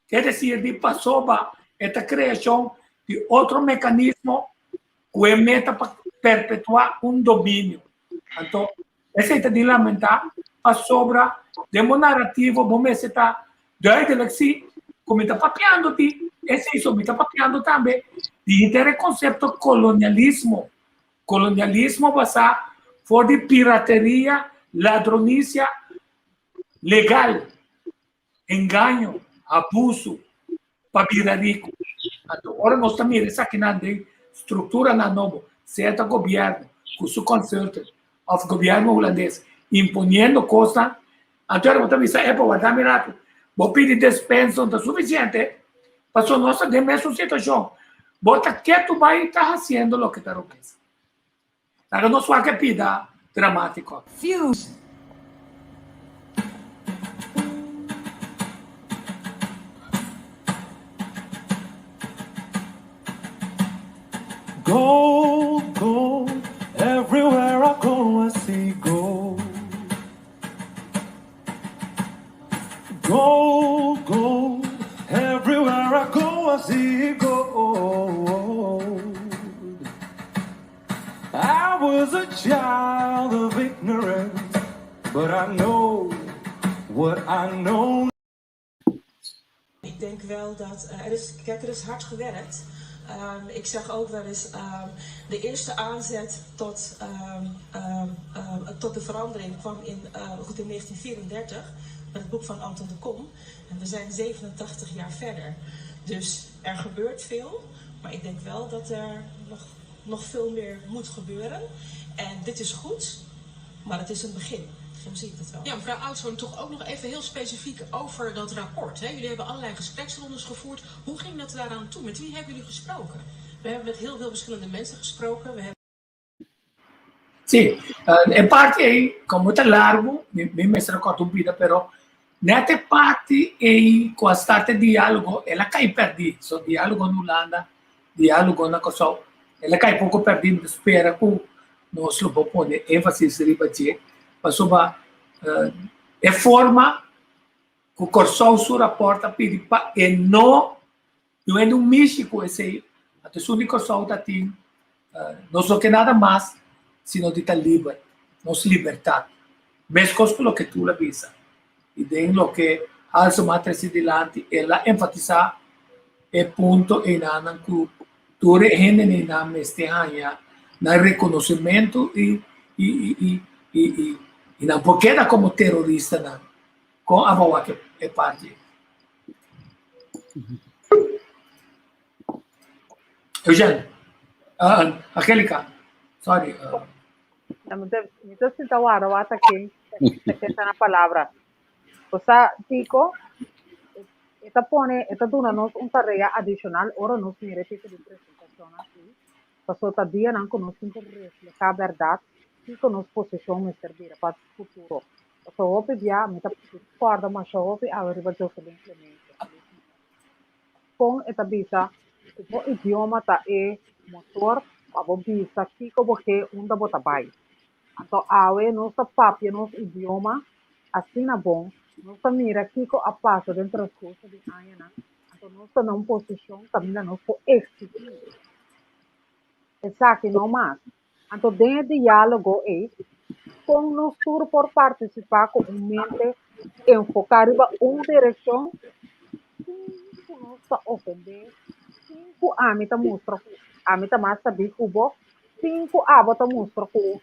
Ke desir di pasobra e ta kreashon di otro mekanismo ku e meta pa perpetuá un dominio. Anto, esei ta di lamentá pasobra den bo narativo bo mester ta duidelijk si ku mi ta papiando di esei, so mi ta papiando tambe di henter e konsepto kolonialismo. Kolonialismo basá for di pirateria, ladronisia legal. engaño, abuso pa bira rico. Anto ora nos ta mira esakinan den structuranan nobo, sea ta gobierno cu su consultant of gobierno hulandes imponiendo cosnan, anto ora bo ta bisa epa warda mi rato, bo pidi despensa no ta suficiente, pasobra nos ta den mesun situacion, bo ta ketu bay ta haciendo loke ta robes. Laga nos wak e pida dramático. Fuse. Gold, gold, everywhere I go I see gold. Gold, gold, everywhere I go I see gold. I was a child of ignorance, but I know what I know. Ik denk wel dat eh, er is, kijk, er is hard gewerkt. Ehm, ik zeg ook wel eens, ehm, de eerste aanzet tot, ehm, tot de verandering kwam in, eh, goed in 1934 met het boek van Anton de Kom. En we zijn 87 jaar verder. Dus er gebeurt veel, maar ik denk wel dat er nog, nog veel meer moet gebeuren. En dit is goed, maar het is een begin. Zo zie ik dat wel. Ja, mevrouw Oudshoorn, toch ook nog even heel specifiek over dat rapport. Hè? Jullie hebben allerlei gespreksrondes gevoerd. Hoe ging dat daaraan toe? Met wie hebben jullie gesproken? We hebben met heel veel verschillende mensen gesproken. We hebben Sí, e parti ei, como ta largo, mi, mi mester a corta un pida, pero net e parti ei cu a start e diálogo, el a cai perdí. So, diálogo na Hulanda, diálogo na Kòrsou, el a cai poco perdí. Mi ta spera cu. nos lo por pone énfasis riba dje, pasobra e forma ku Kòrsou su rapòrt a pidi pa e no Duende un mishi ku esei, anto esun di Kòrsou ta tin, nos no ke nada mas sino di ta liber, nos libertat. Meskos ku loke Tula bisa i den loke Halsema a trese dilanti, el a enfatisá e punto einanan ku tur e hendenan einan mester haña nan rekonosementu i i i i i nan por keda komo teroristanan. Kon a wak e parti ei? Eugène, Angélica, sorry. Mi ta sinta warda wak ta ken ta ken ta na palabra. Bo sa Tico, e ta pone, e ta duna nos un tarea adishonal ora nos mira e tipo di presentashonnan aki, pasobra ta dianan ku nos tin ku reflehá bèrdat kiko nos posishon mester bira pa futuro. Pasobra hopi bia mi ta kòrda masha hopi awe riba Joselin Clemente. Kon e ta bisa ku bo idioma ta e motor pa bo bisa kiko bo ke unda bo ta bai. Anto awe nos ta papia nos idioma asina bon, nos ta mira kiko a pasa den transkurso di añanan, anto nos ta na un posishon kaminda nos por eksigí esaki no mas. Anto den e diálogo ei, kon nos tur por partisipá ku un mente enfoká riba un direkshon sin ku nos ta ofendé, sin ku ami ta mustra ku ami ta mas sabí ku bo, sin ku abo ta mustra ku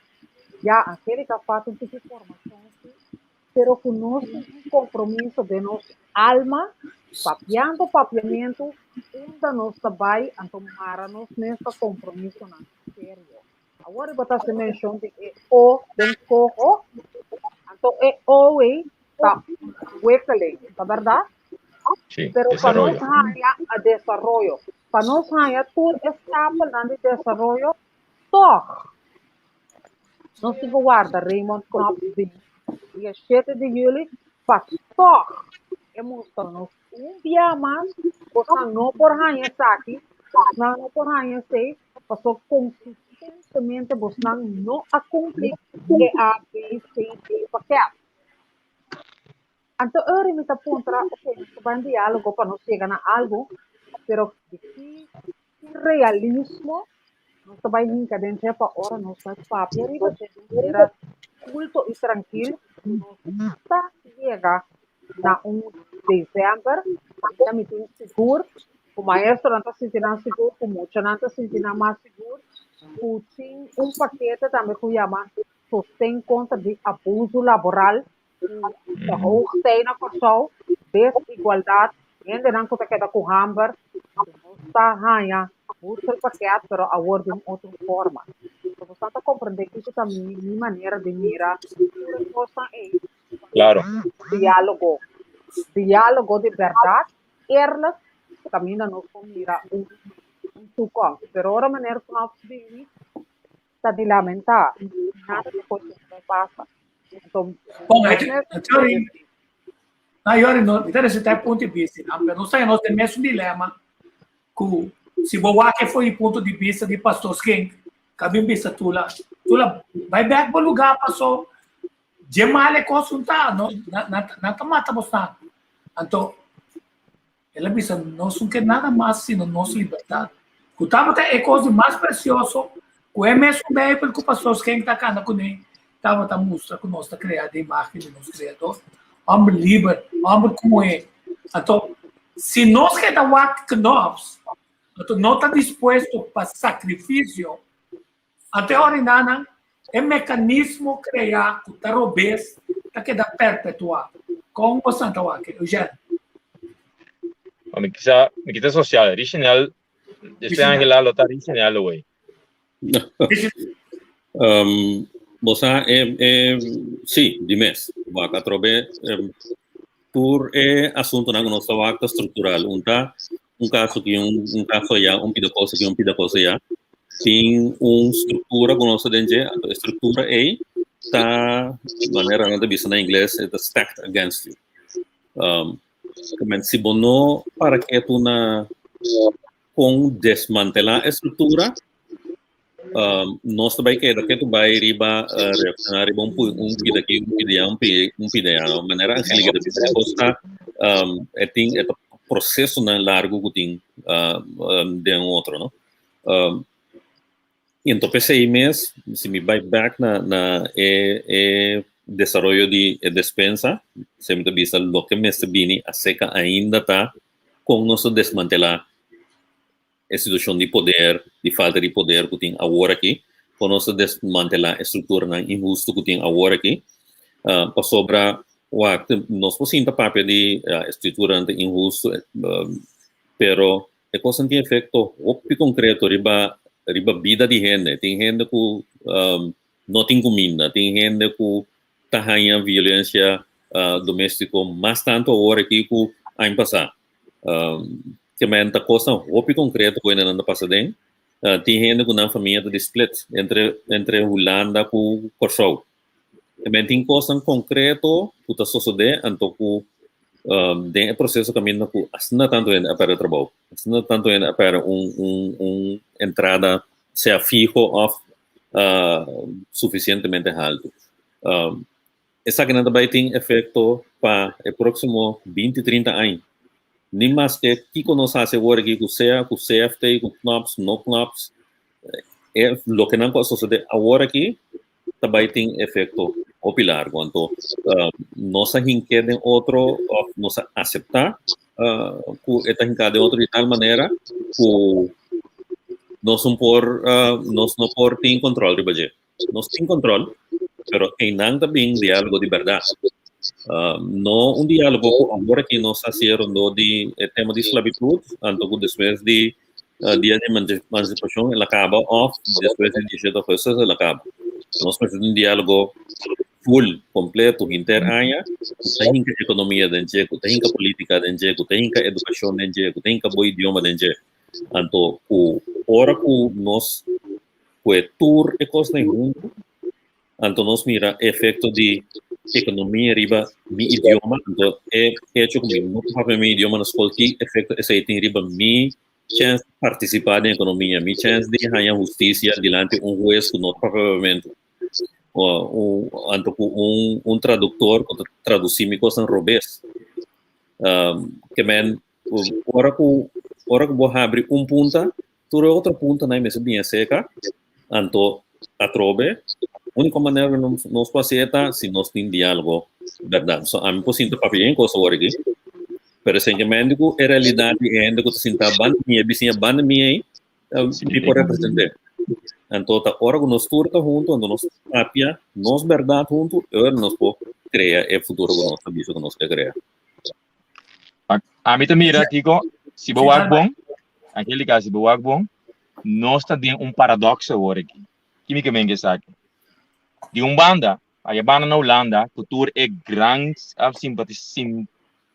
ya Angélica falta un tiki formashon sí, pero ku nos tin un kompromiso den nos alma, papiando papiamentu, unda nos ta bai, anto mara nos mes pa kompromisonan serio. Awor bo ta hasi menshon di e O den koho, anto e O ei ta ontwikkeling, ta bèrdat? Sí, Pero pa nos desaroyo. haña a desaroyo, pa nos haña tur e stapelnan di desaroyo, tòg Nos tin ku warda Raymond Knops bin dia shete di juli pa tòg e mustra nos un bia mas bosnan no por haña esaki, bosnan no por haña esei, pasobra konsistentemente bosnan no a kumpli e A, B, C, D pakèt. Anto ora mi ta puntra, ok, nos ta bai un diálogo pa nos yega na algu, pero di ki ki realismo nos ta bai hinka den dje pa ora nos bai papia riba dje di un manera kulto i trankil, nos ta yega na un desèmber kaminda mi tin sigur ku maestronan ta sinti nan sigur, ku muchanan ta sinti nan mas sigur, ku tin un pakete tambe ku yama sosten kontra di abusu laboral ku ta hoogtij na Kòrsou, desigualdat, hendenan ku ta keda ku hamber, ku no ta haña voedselpakket, pero awor den otro forma. So bo ta komprendé kiko ta mi mi manera di mira tur e kosnan ei. Claro. Diálogo. Diálogo di bèrdat, eerlijk, kaminda nos por mira un un toekomst. Pero ora meneer Knops bini, ta di lamentá. Nada di kos no pasa. Anto, Bom, Jori, na Jori, no, mi ta resulta e punto di vista, no? Pero nos ta nos den mesun dilema ku si bo wak e foi punto di vista di Pastor Skink, ka bin bisa Tula, Tula, bai bek bo lugar paso dje mal e kos un ta, no, na, na, na ta mata bosnan. Anto, El a bisa, Nos no ke nada mas sino nos libertat, ku tabata e kos di mas presioso ku e mesun Beibel ku Pastor Schenk ta kanda kuné tabata mustra ku nos ta kreá den imágen di nos Kreador, hòmber liber, hòmber ku muhé. Anto, si nos keda wak Knops, anto no ta dispuesto pa sakrifisio, anto e orinanan e mekanismo kreá ku ta robes ta keda perpetuá. Kon bosan ta wak, Eugène? Mi kisa, mi kita sosial. Richenel, despues Angela lo ta Richenel away. Um, bo sa, e, e, sí, di mes. Wak atrobe, um, tur e asuntonan ku nos ta wak ta struktural. Un ta un kaso ki un, un kaso allá, un pida cosa ki un pida cosa allá. Tin un struktura ku nos ta den dje, anto e struktura ei ta, manera nan ta bisa na ingles, e ta stacked against you. Um, men si bo no para ketu na kon desmantelá e struktura, Nos ta bai keda ketu bai riba reacciona riba un un pida aki, un pida allá, un pida un pida allá. Manera Angelica ta bisa, e kos ta e tin e ta procesonan largu ku tin den un otro, no? I anto p'esei mes, si mi bai bek na na e e desaroyo di e despensa, esei mi ta bisa loke mester bini aserka ainda ta kon nos ta desmantelá e situashon di poder, di falta di poder ku tin awor aki, kon nos ta desmantelá e strukturanan inhustu ku tin awor aki, pasobra wak nos por sinta papia di e strukturanan ta inhustu, pero e kosnan tin efekto hopi konkreto riba riba bida di hende. Tin hende ku no tin kuminda, tin hende ku ta haña violensia doméstiko mas tantu awor aki ku aña pasá. Ke men ta kosnan hopi konkreto ku hendenan ta pasa den. Tin hende ku nan famia ta di split entre entre Hulanda ku Kòrsou. Ke men tin kosnan konkreto ku ta sosodé anto ku den e proseso kaminda ku asina tantu hende a pèrdè trabou, asina tantu hende a pèrdè un un un entrada sea fiho òf sufisientemente haltu. Esakinan ta bai tin efekto pa e próksimo 20, 30 aña. Ni maske kiko nos hasi awor aki ku sea ku CFT, ku Knops, no Knops, e lokenan ku a sosodé awor aki ta bai tin efekto hopi largu. Anto nos a hink'é den otro òf nos a aseptá ku e ta hinká den otro di tal manera ku nos no por nos no por tin kòntròl riba dje. Nos tin control, pero einan ta bin diálogo di berdad. No un diálogo ku awor aki nos ta hasié rondó di e tema di sklabitut, anto ku despues di dia di emansipashon el a kaba òf despues di dieshocho augustus el a kaba. Nos mester tin un diálogo full, kompleto, henter aña, ku ta hinka ekonomia den dje, ku ta hinka polítika den dje, ku ta hinka edukashon den dje, ku ta hinka bo idioma den dje. Anto ku ora ku nos Kue tur e kosnan huntu, anto nos mira e efekto di ekonomia riba mi idioma, anto e hecho ku mi no ta papia mi idioma na skol, ki efekto esei tin riba mi chèns di partisipá den ekonomia, mi chèns di haña hustisia dilanti un hues ku no ta papia papiamentu, anto ku un traduktor ku ta tradusí mi kosnan robes. Ke men Ora ku ora ku bo habri un punta, tur e otro puntanan mester bini aserka, anto atrobe úniko manera ku nos por hasi e ta si nos tin diálogo bèrdat. So ami por sinta papia yen kos awor aki, pero esentemente ku e realidat di e hende ku ta sinta banda mi, e bisiña banda mi ei, mi por represent'é. Anto ta ora ku nos tur ta huntu, anto nos papia nos bèrdat huntu, e ora nos por krea e futuro ku nos ta bisa ku nos ke krea. Ami ta mira, Kiko, si bo wak bon, Angelica, si bo wak bon, nos ta den un paradox awor aki. Ki mi ke men ku esaki? Di un banda, aya banda na Hulanda, ku tur e gran simpati sim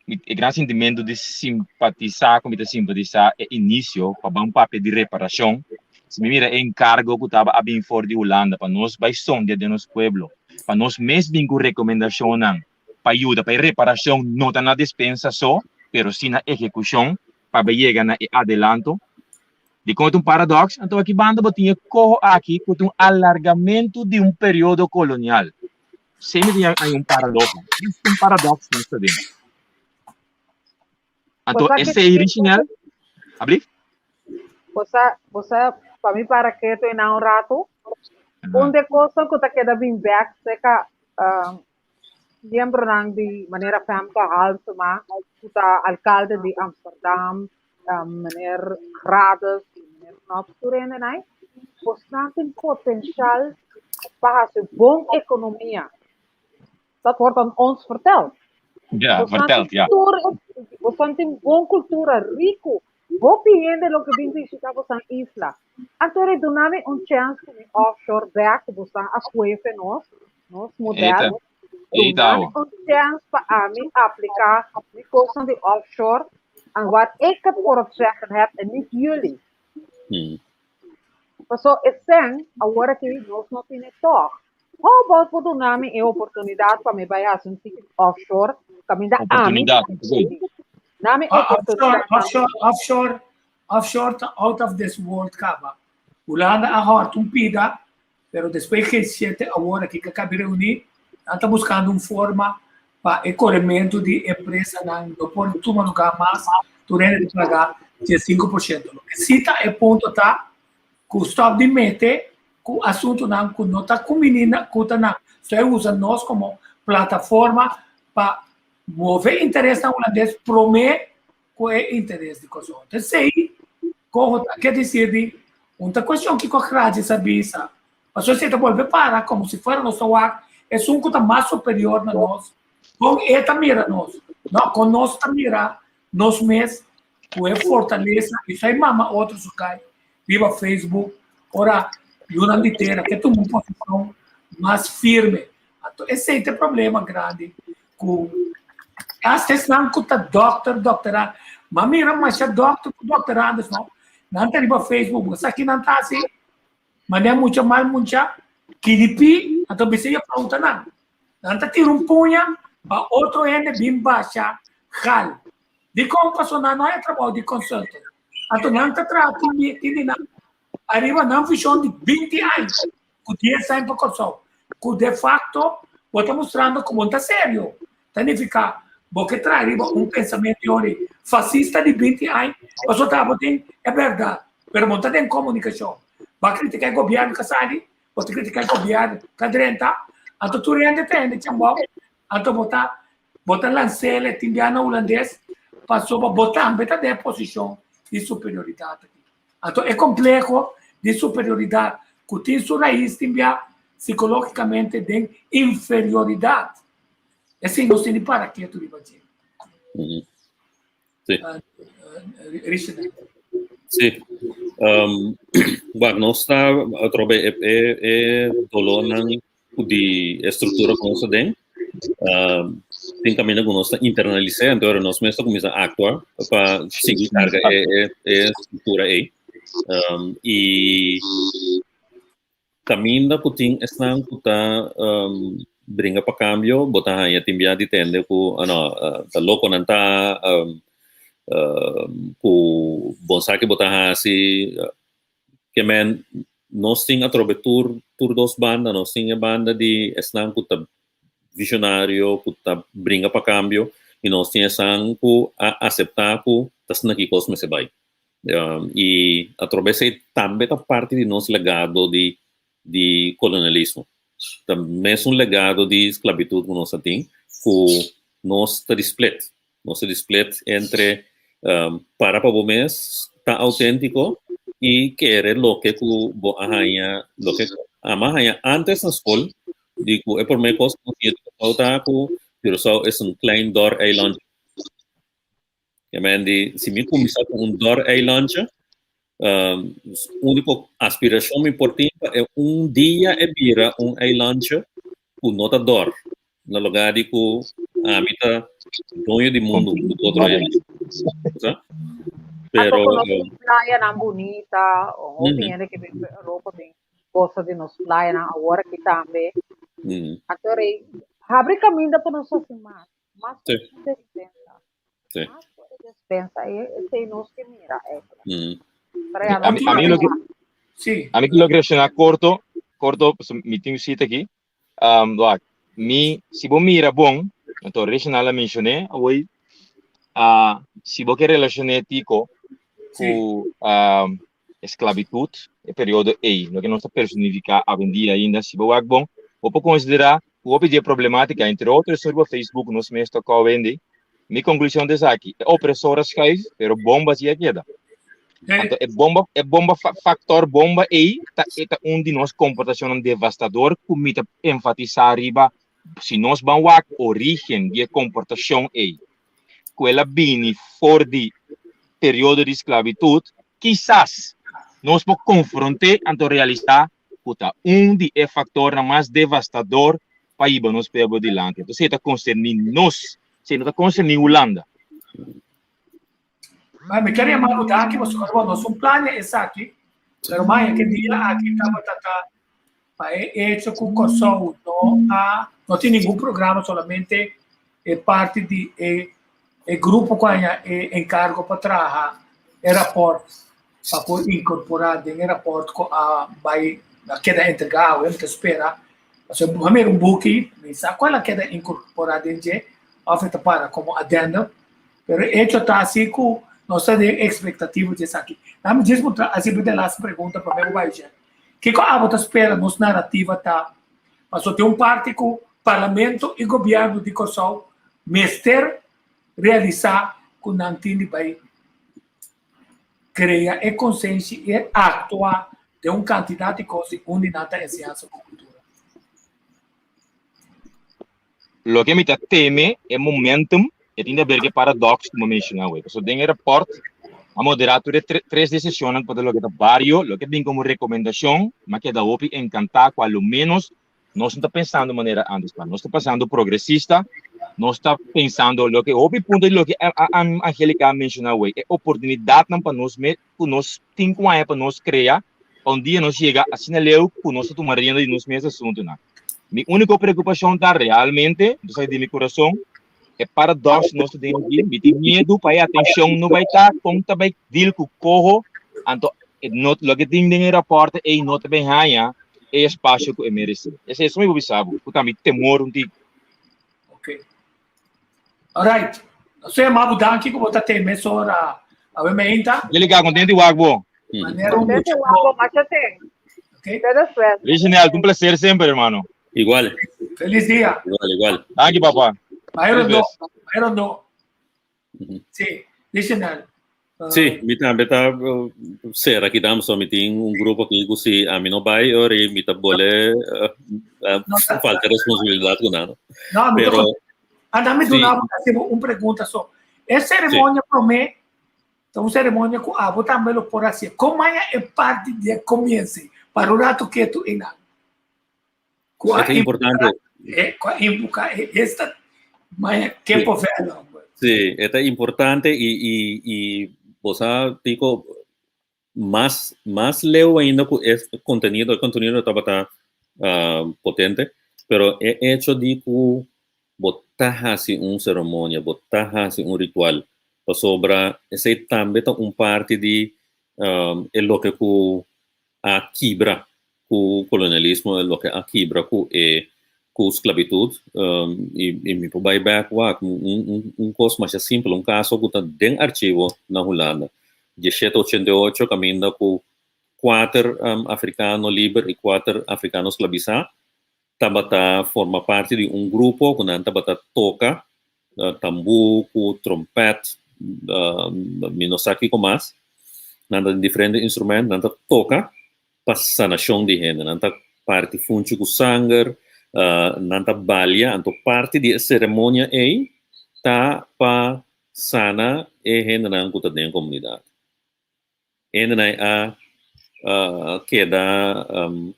e gran sintimentu di simpatisá ku mi ta simpatisá e inisio pa ban papia di reparashon, si mi mira e enkargo ku tabata a bin for di Hulanda pa nos bai sondia den nos pueblo, pa nos mes bin ku rekomendashonnan pa yuda pa e reparacion no ta na despensa so, pero si na ehecucion pa bo yega na e adelanto. Dicon e ta un paradox? Anto aki banda bo tin e coho aki cu ta un alargamento di un periodo colonial. Semper tin hay un paradox. Un paradox nos ta den. Anto esey Richinel, ablief? Bosa, bosa, pa mi para keto einan un rato. Un de cosnan cu ta keda bin bek cerca miembronan di manera Femke Halsema, ku ta alkalde di Amsterdam, meneer Grades, meneer Knops, tur hendenan ei, bosnan tin potensial pa hasi bon ekonomia. Dat wordt aan ons verteld. Ja, verteld, ja. Bosnan tin bon kultura, riku. Hopi hende lo ke bin bishita bosnan isla. Anto e duna mi un chèns ku mi offshore bèk ku bosnan a kuefe nos, nos modèl. Duna mi un chèns pa ami apliká mi kosnan di offshore en wat ik het voor het zeggen heb en niet jullie. Paso e sèn awor aki nos no tine tòg. How about bo duna mi e oportunidat pa mi bai hasi un tiki offshore kaminda ami Oportunidat, Nami Offshore, oportunidat. offshore, offshore, offshore ta out of this world kaba. Hulanda a hòrta un pida, pero despues G7 awor aki ke kabi reuní, nan ta buskando un forma pa e korementu di empresanan no por tuma lugá mas, tur hende ta paga 15%. Loke sí ta e punto ta ku stòp di mete ku asuntunan ku no ta kumbiní ku ta nan. So e usa nos komo plataforma pa move interesnan hulandes promé ku e interes di Kòrsou. Esei koho ta ke disir di un ta kuestion kiko Gradjes a bisa. Pasobra esei ta bolbe para komo si fuera nos ta wak esun ku ta mas superior na nos, kon e ta mira nos. No, kon nos ta mira nos mes ku e fortalesa i esei mama otro su kai riba Facebook ora yunan di tera ke tuma un posishon mas firme. Anto esei ta e problema grandi ku hasta esnan ku ta dòkter, dòkterá. Ma mira masha dòkter ku dòkterandes no. Nan ta riba Facebook, bo sa ki nan ta hasi? Manera mucha mal mucha kiripi, anto bisa e flauta nan. Nan ta tira un puña pa otro hende bin basha gal. Dikon? Pasobra nan no haya trabou di consultant. Anto nan ta traha tin di nan ariba nan vishon di 20 aña ku 10 aña pa Kòrsou, ku de facto bo ta mustrando ku bo no ta serio. Ta nifiká bo ke traha riba un pensamentu yori fasista di 20 aña, pasobra ta bo tin e bèrdat, pero bo no ta den komunikashon. Bo a kritiká e gobièrnu ka sali, bo ta kritiká e gobièrnu ka drenta, anto tur hende ta hende chambou, anto bo ta bo ta lans'el tin bia na hulandes pasobra bo tambe ta den e posishon di superioridat aki. Anto e kompleho di superioridat ku tin su rais tin bia sikológikamente den inferioridat. Esei nos tin di para ketu riba dje. Sí. Richard. Sí. Um, bueno, nos ta atrobe e, e, e dolornan di e struktura ku nos ta den. Uh, tin kaminda ku nos ta internalis'é, anto ora nos mes ta kuminsá aktua pa sigui karga e, e, e struktura ei. Um, i kaminda ku tin esnan ku ta um, bringa pa kambio, bo ta haña tin bia di tende ku ano, uh, ta lokonan ta um, um, ku bon sa ke bo ta hasi, Ke men nos tin atrobe tur tur dos banda, nos tin e banda di esnan ku ta visionario, ku ta bringa pa kambio, i nos tin esnan ku a aseptá ku ta asina ki kos mester bai. I atrobe esei tambe ta parti di nos legado di di kolonialismo. Ta mesun legado di sklabitut ku nos a tin ku nos ta di split. Nos ta di split entre para pa bo mes, ta auténtiko i kere loke ku bo a haña, loke ama haña antes na skol, di ku e promé kos ku nos siña di Kòrsou ta ku Curaçao es un klein dòr eilandje. Ke men di si mi kuminsá ku un dòr eilandje, úniko aspirashon mi por tin pa e un dia e bira un eilandje ku no ta dòr. Na lugar di ku ami ta doño di mundu ku otro hende. Sa? Pero Anto nos tin playanan bunita, hopi hende ke bin Europa bin gosa di nos playanan awor aki tambe. Anto rei habri kaminda pa nos hasi mas, mas ku un despensa. Mas ku e despensa esei nos ke mira eigenlijk. Pero ya nos Ami lo ke ami lo ke reacciona corto, corto, mi tin un cita aki. Um, wak, mi, si bo mira bon, anto Reginald a mencioné, awoi, uh, si bo ke relacioné Tico ku um, esclavitud, e periodo ei, lo que nos ta personifica awendia ainda, si bo wak bon, bo por considera ku hopi di e problematica, entre otro esun riba Facebook nos mes ta kau wende, mi conclusion ta esaki, e opresor a schuif, pero bomba si a keda. Anto e bomba, e bomba factor bomba ei ta e ta un di nos comportacionnan devastador ku mi ta enfatisa riba si nos ban wak origen di e comportacion ei ku el a bini for di periodo di sclavitud, kisas nos por confronte anto realisa ku ta un di e factornan mas devastador pa hiba nos pueblo dilanti. Entonces e ta concerni nos, si no ta concerni Hulanda. Ma mi ker yama bo danki pasobra bo nos un plania esaki, pero maya ke dia aki tabata ta pa e hecho ku Kòrsou no a no tin ningun programa solamente e parti di e e grupo ku haña e enkargo pa traha e rapòrt. pa por inkorporá den e rapòrt ku a bai a keda entregá awe. Mi ta spera pasobra mi a mira un buki, mi sa kual a keda inkorporá den dje òf e ta para komo adèndum. Pero e echo ta asi ku nos ta den ekspektativa di esaki. Nan mi djis puntra asi bo e laatste pregunta promé ku bai dje. Kiko abo ta spera nos narativa ta? Pasobra tin un parti ku parlamento i gobièrnu di Kòrsou mester realisá ku nan tin di bai krea e konsenshi i aktua den un kantidat di kos di unda nan ta enseñansa ku kultura. Loke mi ta teme e momentum e tin di haber ku e paradox ku mi a menshoná awe. Pasobra den e rapòrt a moderá tur e tres desishonnan ku ta loke ta bario, loke bin komo rekomendashon, mi a keda hopi enkantá ku a lo ménos nos no ta pensando manera antes pa. Nos ta pensando progresista, nos ta pensando loke hopi punto di loke Angelica a menshoná awe, e oportunidatnan pa nos mes ku nos tin ku haña pa nos krea, pa un dia nos yega asina leu ku nos ta tuma rienda di nos mes asuntunan. Mi úniko preokupashon ta realmente, mi ta sali di mi kurason, e paradox nos ta den aki, mi tin miedu pa e atenshon no bai ta kon ta bai deal ku koho, anto no, loke tin den e rapòrt ei no ta bai haña e espasio ku e meresé. Esei so mi por bisa bo, ku ta mi temor un tiki. Ok. Alright. Nos ta yama bo danki ku bo ta tene mesora awe meinta. Angelica, kontenti wak bo. Manera un Kontenti wak bo, masha ten. Ok. Te despues. Richenel, un placer semper, hermano. Igual. Feliz dia. Igual, igual. Danki, papa. Bai rondo, bai rondo. Sí, Richenel. Sí, mi tambe ta sera ki dam so mi tin un grupo aki ku si ami no bai ori mi ta bole falta responsabilidad ku nan. No, mi Pero Anda mi duna un pregunta so. E ceremonia prome ta un ceremonia ku abo tambe lo por hasi. Kon maya e parti di e comiense para un rato ketu einan? Ku a importante. Ku a imbuka e esta maya ke por vela. Sí, e ta importante i i i bo sa Tico mas mas leu ainda ku e kontenido, e kontenido tabata potente, pero e hecho di ku bo ta hasi un seremonia, bo ta hasi un ritual, pasobra esei tambe ta un parti di e loke ku a kibra ku kolonialismo, e loke a kibra ku e ku sklabitut, i i mi por bai bèk wak un un un kos masha simpel, un kaso ku ta den archivo na Hulanda, dieshete ochenta i ocho kaminda ku kuater afrikano liber i kuater afrikano sklabisá tabata forma parti di un grupo ku nan tabata toka tambú ku trompèt, mi no sa kiko mas, nan ta tin diferente instrument, nan ta toka pa sanashon di hende, nan ta parti funchi ku sanger, nan ta balia, anto parti di e seremonia ei ta pa sana e hendenan ku ta den e komunidat. Hendenan a keda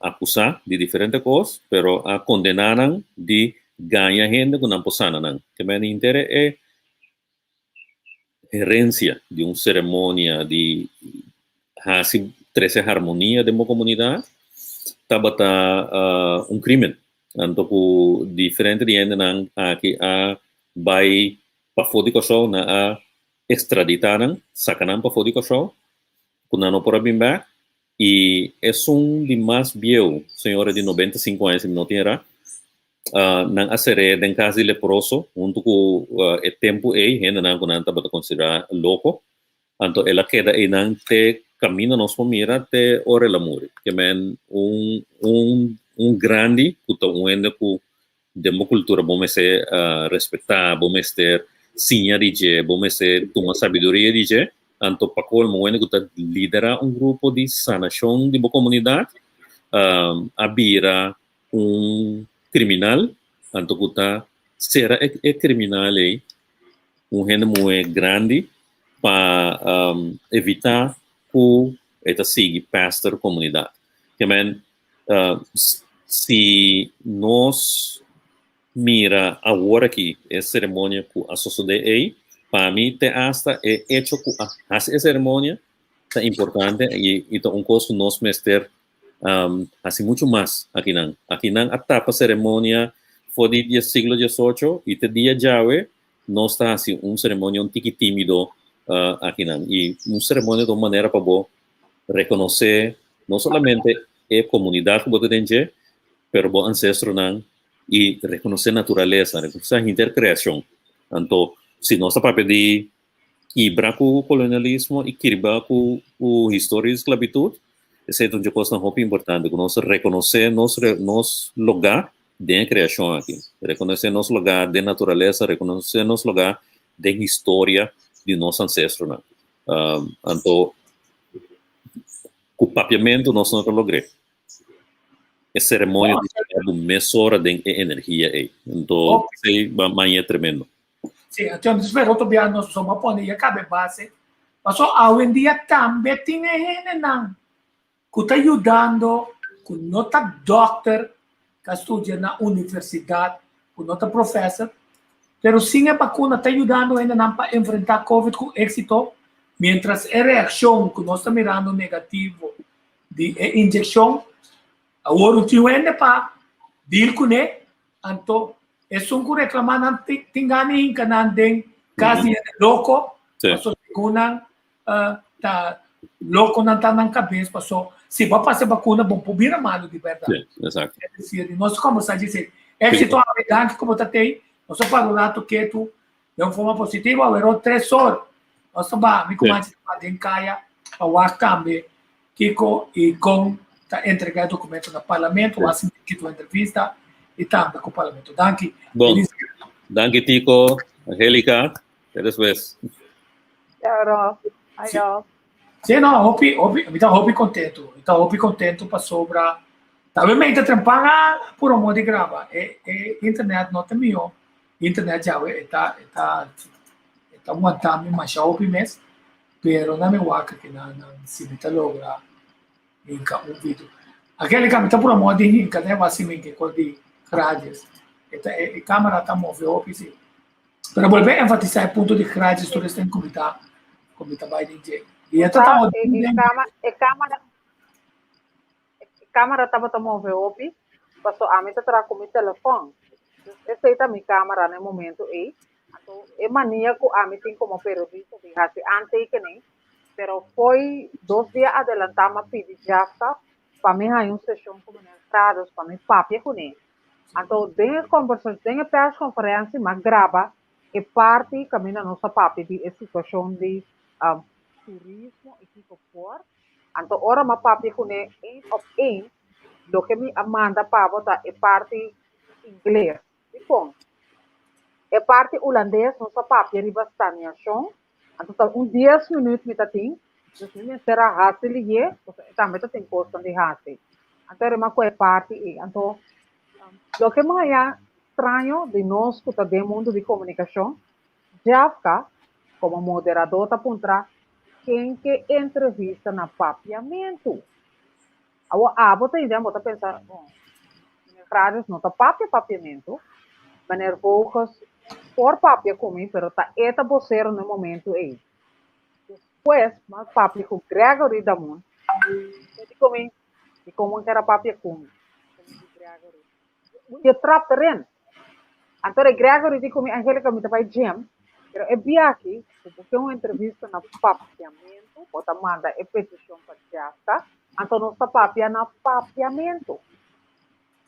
akusá di diferente kos, pero a kondená nan di gaña hende ku nan por sana nan. Ke mende henter e herensia di un seremonia di hasi trese harmonia den bo komunidat tabata un krimen. Anto ku diferente di hendenan aki a bai pafó di Kòrsou, nan a Extraditá nan, saca nan pafó di Kòrsou, ku nan no por a bin bèk, i esun di mas bieu, señora di 95 aña si mi no tin erá, nan a ser'é den kas di leproso huntu ku e tempu ei hendenan ku nan tabata konsiderá loko, anto el a keda einan te kaminda nos por mira te ora el a muri. Ke men un un un grandi ku ta un hende ku Den bo kultura bo mester respetá, bo mester siña di dje, bo mester tuma sabiduria di dje. Anto pa kolmo wende ku ta liderá un grupo di sanashon di bo komunidat a bira un kriminal, anto ku ta sera e kriminal ei, un hende muhé grandi, pa evitá ku e ta sigui pèster komunidat. Ke men Si nos mira awor aki e ceremonia cu a sosode ey, pa mi te hasta e hecho cu a haci e ceremonia ta importante y ta un cos cu nos mester haci mucho mas akinan. Akinan a tapa ceremonia for di di siglo diesocho y te dia djawe nos ta haci un ceremonia un tiki timido akinan. Y un ceremonia ta un manera pa bo. Rekonosé no solamente e komunidat ku bo ta den dje, pero bo ansestronan i rekonosé naturalesa, rekonosé henter kreashon. Anto, si nos ta papia di kibra ku kolonialismo i kibra ku ku historia di sklabitut, esei ta un dje kosnan hopi importante, ku nos rekonosé nos nos lugá den e kreashon aki, rekonosé nos lugá den naturalesa, rekonosé nos lugá den historia di nos ansestronan. Anto, ku papiamentu nos no ta logr'é. E seremonia di Shabbat mesora den e energia ei. Anto, esei maña tremendo. Sí, anto mi spera otro bia nos so pone ya cabe base. Paso awendia tambe tin e hendenan ku ta yudando ku no ta dokter ku a studia na universidat, ku no ta professor, pero sin e bakuna ta yudando hendenan pa enfrentá covid ku éksito, mientras e reakshon ku nos ta mirando negativo di e inyekshon, awor un tin hende pa deal kuné, anto esun ku reklamá nan tin gana di hinka nan den kas di hende loko, pasobra segun nan ta loko nan ta nan kabes paso si bo a pasa e bakuna bo por bira malu di bèrdat. Sí, exacto. Es decir, nos kombersa djis éksito awe danki ku bo ta tei nos a para un rato ketu den un forma positivo awe tres or nos ta baha mi ku Manchi ta baha den kaya pa wak tambe kiko i kon ta entrega e dokumento na parlamento hasi un chikitu entrevista i tambe ku parlamento. Danki. Bon. Danki Tico, Angelica. Te despues. Chao, Ayo. Sí, no, hopi, hopi, mi ta hopi contento. Mi ta hopi contento pasobra tambe mi ta trempan puro modo di graba. E, e internet no ta mihó. Internet ya e ta, e ta, e ta aguanta mi masha hopi mes. Pero na mi wak que na, na, si mi ta logra hinka un video. Angelica, mi ta puro modo di hinka, ne, wasi mi ke kos di gradies. E, ta, e, e camera ta move hopi, sí. Pero bolbe enfatisá e punto di gratis tur esnan ku mi ta ku mi ta bai den dje. I e ta Ta, e, e kama, e kamera, e kamera tabata move hopi, paso ami ta traha ku mi telefòn. Dus esei ta mi kamera na e momento ei. Anto e mania ku ami tin komo periodista di hasi aantekening, pero foi dos dia adelantá mi a pidi Jafta pa mi haña un seshon ku meneer Grades pa mi papia kuné. Anto den e kombersa den e perskonferensia mi a graba e parti kaminda nos a papia di e situashon di turismo i kiko por. Anto ora mi a papia kuné één op één, loke mi a manda pa bo ta e parti ingles. Dikon? E parti hulandes nos a papia riba staniashon, anto ta un dies minüt mi ta tin, dus mi mester a hasi lihé, pasobra e tambe ta tin kosnan di hasi. Anto e rema ku e parti ei. Anto loke mi haña straño di nos ku ta den mundu di komunikashon, Jafka komo moderadó ta puntra ken ke entrevista na papiamentu. Awor abo ta idea bo ta pensa, bon, meneer Grades no ta papia papiamentu, meneer Voges por papia ku mi, pero ta e ta bosero na e momento ei. Despues m'a papia ku Gregory Damun, e di ku mi, dikon bo kier a papia ku mi? Mi di Gregory, je trapt erin. Anto e Gregory di ku mi, Angelica, mi ta bai gym, pero e biaha ku bo ke un entrevista na papiamentu, bo ta manda e petishon pa Jafta, anto nos ta papia na papiamentu.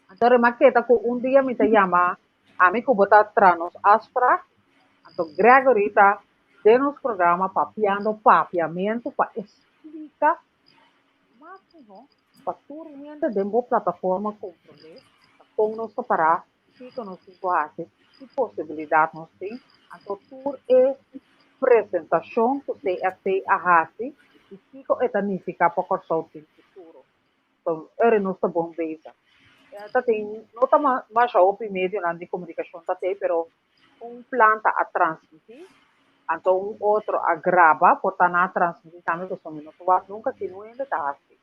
Anto remaketa ku un dia mi ta yama ami ku bo ta traha nos afsprak, anto Gregory ta den nos programa papiando papiamentu pa esplika mas mihó pa tur hende den bo plataforma komprondé ta kon nos ta pará, kiko nos tin ku hasi, ki posibilidat nos tin. Anto tur e presentashon ku CFT a hasi i kiko e ta nifiká pa Kòrsou den futuro. So, eri nos ta bon bezig. Ta tin, no ta masha hopi medionan di komunikashon ta tei, pero un planta a transmití, anto un otro a graba, por ta nan a transmití tambe pasobra mi no ta wak nunka ki un hende ta hasi.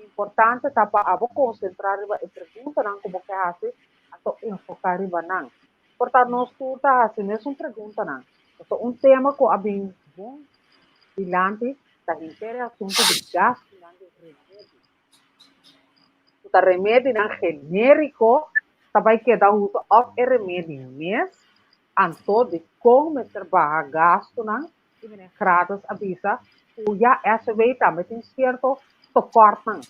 Importante ta pa abo konsentrá riba e preguntanan ku bo ke hasi, anto enfoká riba nan. Por ta nos tur ta hasi mesun preguntanan, pasobra un tema ku a bin bon dilanti ta henter e asuntu di gastunan di remedi. Ku ta remedinan genériko ta bai keda usa òf e remedi mes, anto dikon mester baha gastunan i meneer Gratus a bisa. ku ya SW tambe tin sierto tekortnan.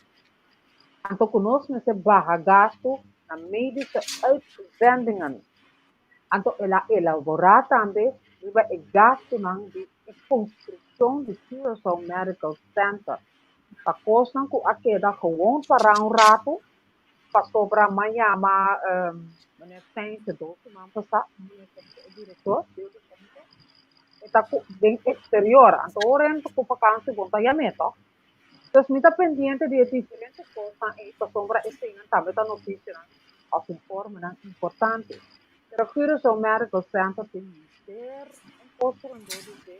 Anto ku nos mester baha gastu na medische uitzendingen. Anto el a elaborá tambe riba e gastunan di e konstrukshon di Curaçao Medical Center. Pa kosnan ku a keda gewon pará un ratu, pasobra m'a yama meneer Stijnse dos siman pasá, minister e direktor, e ta ku den eksterior, anto ora e ku vakansi bon ta yam'é tòg. Dus mi ta pendiente di e diferente kosnan ei pasobra eseinan tambe ta notisianan òf informenan importante. Pero Curaçao Medical Center tin mester un kos rondó di dje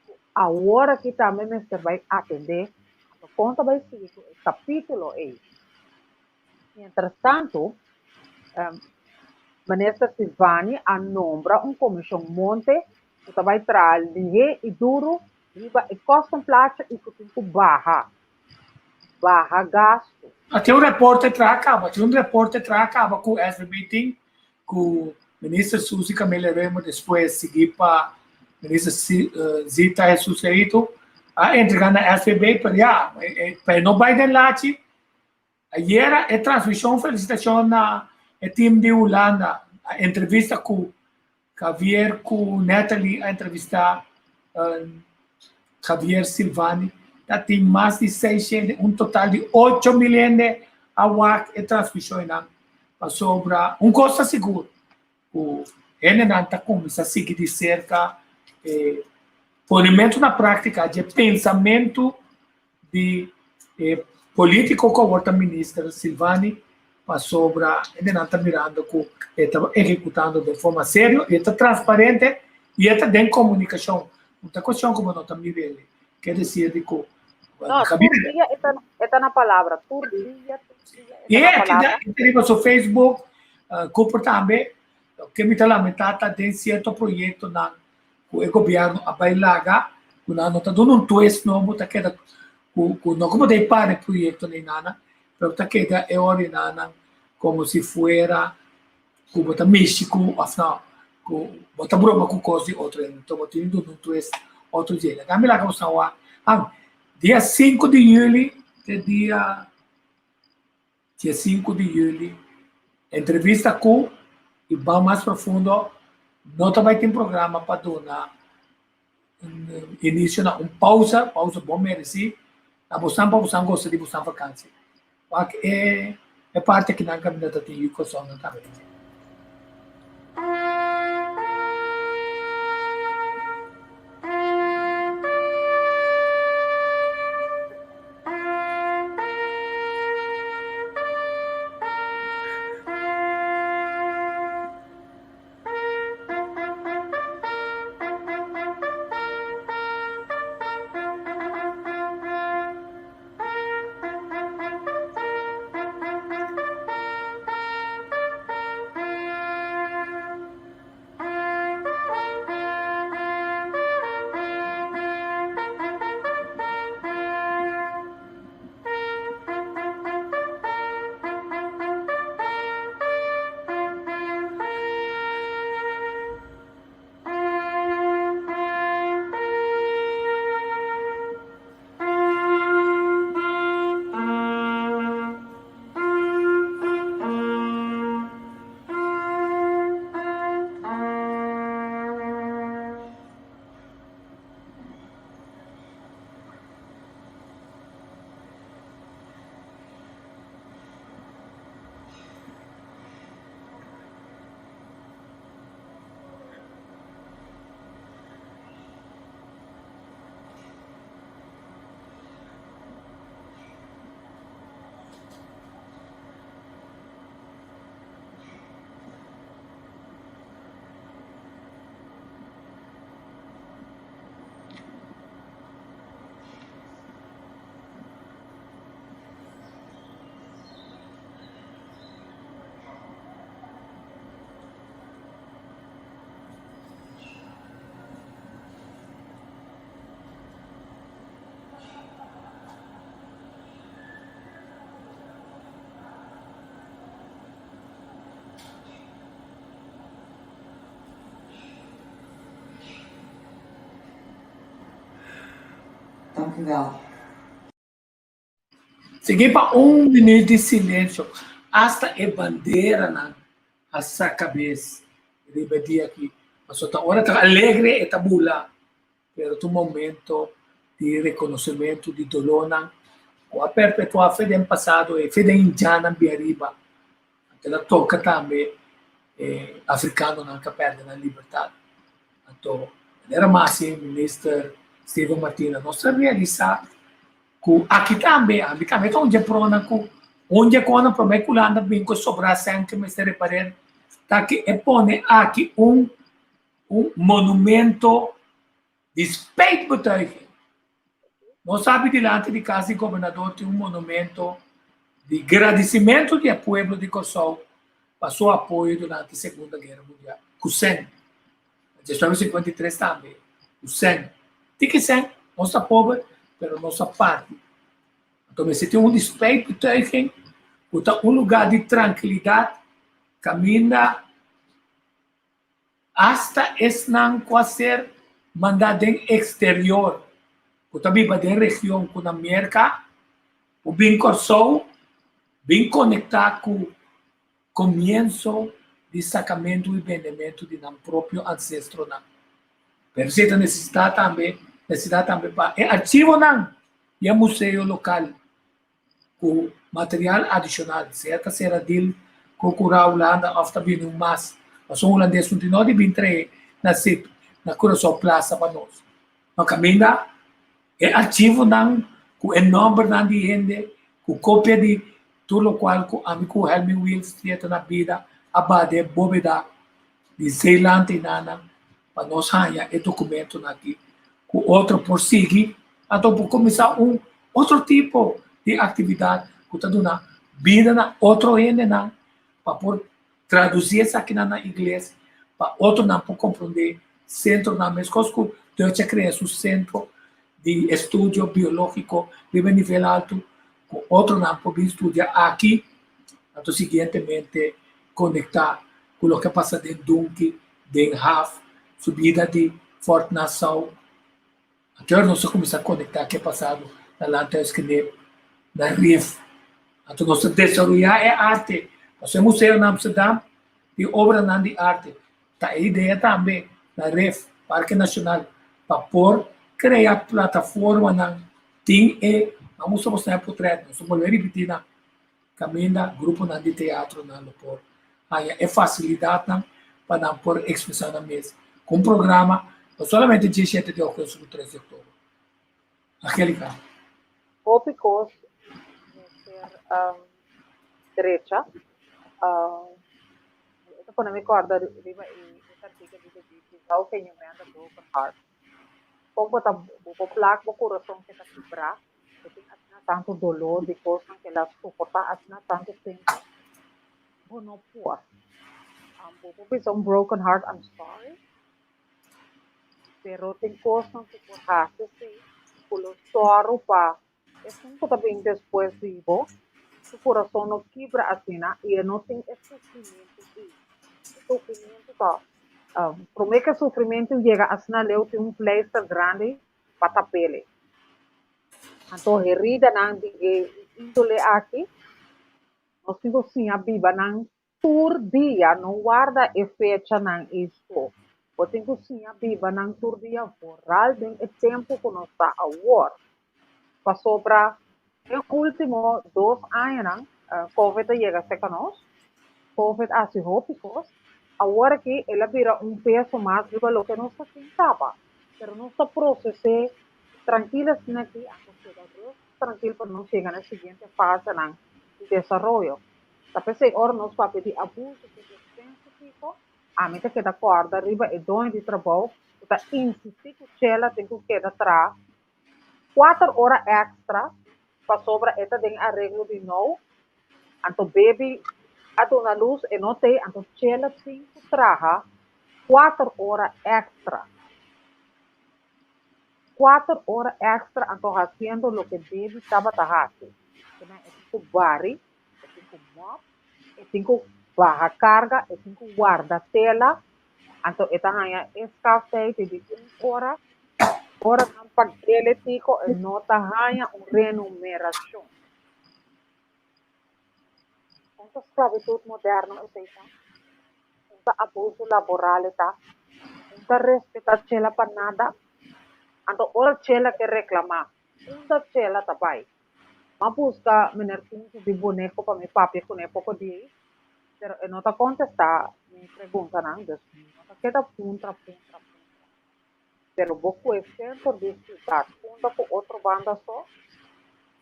ku awor aki tambe mester bai atendé. Anto kon ta bai sigui ku e kapítulo ei? Mientras tantu, Minister Silvani a nombra un komishon monte ku ta bai traha lihé i duru Riba e kostenplaatje i ku tin ku baha. Baha gastu. A tin un reporte traha kaba, tin un reporte traha kaba ku SVB tin ku Minister Suzy Camelia Römer despues sigui pa Minister Zita Jesus Leito a entrega na SVB pero ya pa e no bai den lachi ayera e transmishon felisitashon na e team di Hulanda a entrevista ku Javier ku Natalie a entrevistá Javier Silvani ta tin mas di seis hende, un total di 8000 hende a wak e transmishonnan pasobra un kos ta sigur ku hendenan ta kuminsá sigui di serka e ponementu na práktika dje pensamentu di e politico cu awor ta minister Silvani pasobra hendenan ta mirando cu e ta ehecutando den forma serio y e ta transparente y e ta den comunicacion. No ta cuestion cu bo no ta mir'el. Ker decir di cu No, tur dia e ta, e ta na palabra. Tur dia, tur dia e ta na palabra. E ta riba su Facebook, Cooper tambe. Loke mi ta lamenta ta den cierto proyectonan ku e gobièrnu a bai laga ku nan no ta duna un twist nobo ta keda ku ku no komo ta e para e proyekto ni nada pero ta keda e orinanan komo si fuera ku bo ta mishi ku òf no ku bo ta broma ku kos di otro hende enton bo tin di duna un twist otro dje. Laga mi laga boso wak dia sinku di yuli te dia Dia sinku di yüli, entrevista ku i ban mas profundo no ta bai tin programa pa duna inisio na un pausa, pausa bon meresí, na bosan pa bosan gosa di bosan vakansi. Wak e e parti akinan kaminda ta tin yu kosonnan tambe. Dank u wel. Sigui pa un minuut di silensio hasta e banderanan a sa kabes riba e dia aki. Pasobra ta ora ta alegre e ta bula, pero ta un momento di rekonosementu di dolónan ku a perpetuá fe den pasado e fe den indiannan bin ariba. Anto el a toka tambe e afrikanonan ku a pèrdè nan libertat. Anto manera mas e minister Steven Martina nos a realisá ku aki tambe, ami tambe ta un dje pronan ku un dje kona promé ku Hulanda bin ku e sobrá sèn ku mester repar'é ta ke e pone aki un un monumento di spijtbetuiging. Nos sabi dilanti di kas di gobernador tin un monumento di gradisimentu di e pueblo di Kòrsou pa su apoyo durante Segunda Guera Mundial ku sèn. 1953 tambe ku sèn. Tiki sèn, nos ta pober, pero nos a parti. Anto mester tin un di spijtbetuiging ku ta un lugá di trankilidat kaminda Asta esnan ku a ser mandá den eksterior, ku ta biba den region ku na Merka, por bin Kòrsou bin konektá ku komienso di sakamentu i bendementu di nan propio ansestronan. Pero esei ta nesesitá tambe nesesitá tambe pa e archivonan di e museo lokal ku material adishonal, sea ta sera deal ku kura Hulanda òf ta bini un mas, pasobra hulandes no tin no di bin trae na sip na Curaçao Plaza pa nos. No kaminda e archivonan ku e nòmbernan di hende, ku kopia di tur lokual ku ami ku Helmin Wiels ta na bida a bade bobeda di Zeeland einanan pa nos haña e dokumentonan aki ku otro por sigui anto por kuminsá un otro tipo di aktividat ku ta duna bida na otro hendenan pa por tradusí esakinan na ingles pa otronan por komprondé sentronan meskos ku Dutch a krea su sentro di estudio biológiko riba e nivel altu ku otronan por bin studia aki anto siguientemente konektá ku loke a pasa den Dunki, den haf, subida di Fort Nassau. Anto nos a kuminsá konektá ku e pasado na Landhuis Knip, na Rif. Anto nos a desaroyá e arte. Pasobra e museo na Amsterdam tin obranan di arte. Ta e idea tambe na Rif, Parke Nashonal, pa por krea plataformanan tin e, nan mustra boso nan e potrèt, nos ta bolbe ripití nan. Kaminda gruponan di teatronan lo por haña e fasilidatnan pa nan por ekspresá nan mes ku un programa no solamente diesshete di ògùstùs ku tres di òktober. Angelica. Hopi kos mester drecha. E ta pone mi kòrda riba e artíkulo di The BBC, How can you mend a broken heart? Kon bo ta bo por plak bo kurason ke ta kibrá? E tin asina tantu doló di kosnan ku el a soportá asina tantu tempu. Bo no por. Bo por bisa un broken heart I'm sorry, pero tin kosnan ku por hasi si ku lo sòru pa esun ku ta bin despues di bo su kurason no kibra asina i e no tin e sufrimentu ei. E sufrimentu ta, promé ku e sufrimentu yega asina leu tin un pleister grandi pa tapele. Anto heridanan di e índole aki, nos tin ku siña biba nan tur dia, no warda e fechanan ei so. Bo tin ku siña biba nan tur dia, vooral den e tempu ku nos ta awor. Pasobra e último dos añanan, Covid a yega serka nos, Covid a hasi hopi kos, awor aki el a bira un peso mas riba loke nos ta tin kaba. Pero nos ta proces'é trankil asina aki, anto keda rust trankil pa nos yega na e siguiente fasenan di desaroyo. Ta p'esei ora nos papia di abuso ku despensa kiko, ami ta keda kòrda riba e doño di trabou ku ta insistí ku Chela tin ku keda traha kuater ora èkstra pasobra e ta den areglo di nou, anto bebi a duna lus e no t'ei, anto Chela tin ku traha kuater ora èkstra. Kuater ora èkstra anto hasiendo loke bebi tabata hasi. Kinan e tin ku bari, e tin ku mòp, e tin ku baha karga, e tin ku warda tela, anto e ta haña e skaftijd di un ora. Ora nan pag'é tiko e no ta haña un renumerashon. Un ta sklabitut moderno esei ta? Un ta abuso laboral e ta? Un ta respetá Chela pa nada? Anto ora Chela ke reklamá, unda Chela ta bai? M'a buska Meneer Kunze di Boneco pa mi papia kuné poko di ei, pero e no ta kontestá mi preguntanan, dus mi no ta keda puntra, puntra, puntra. Pero bo ku e sentro di siudat hunta ku otro banda so,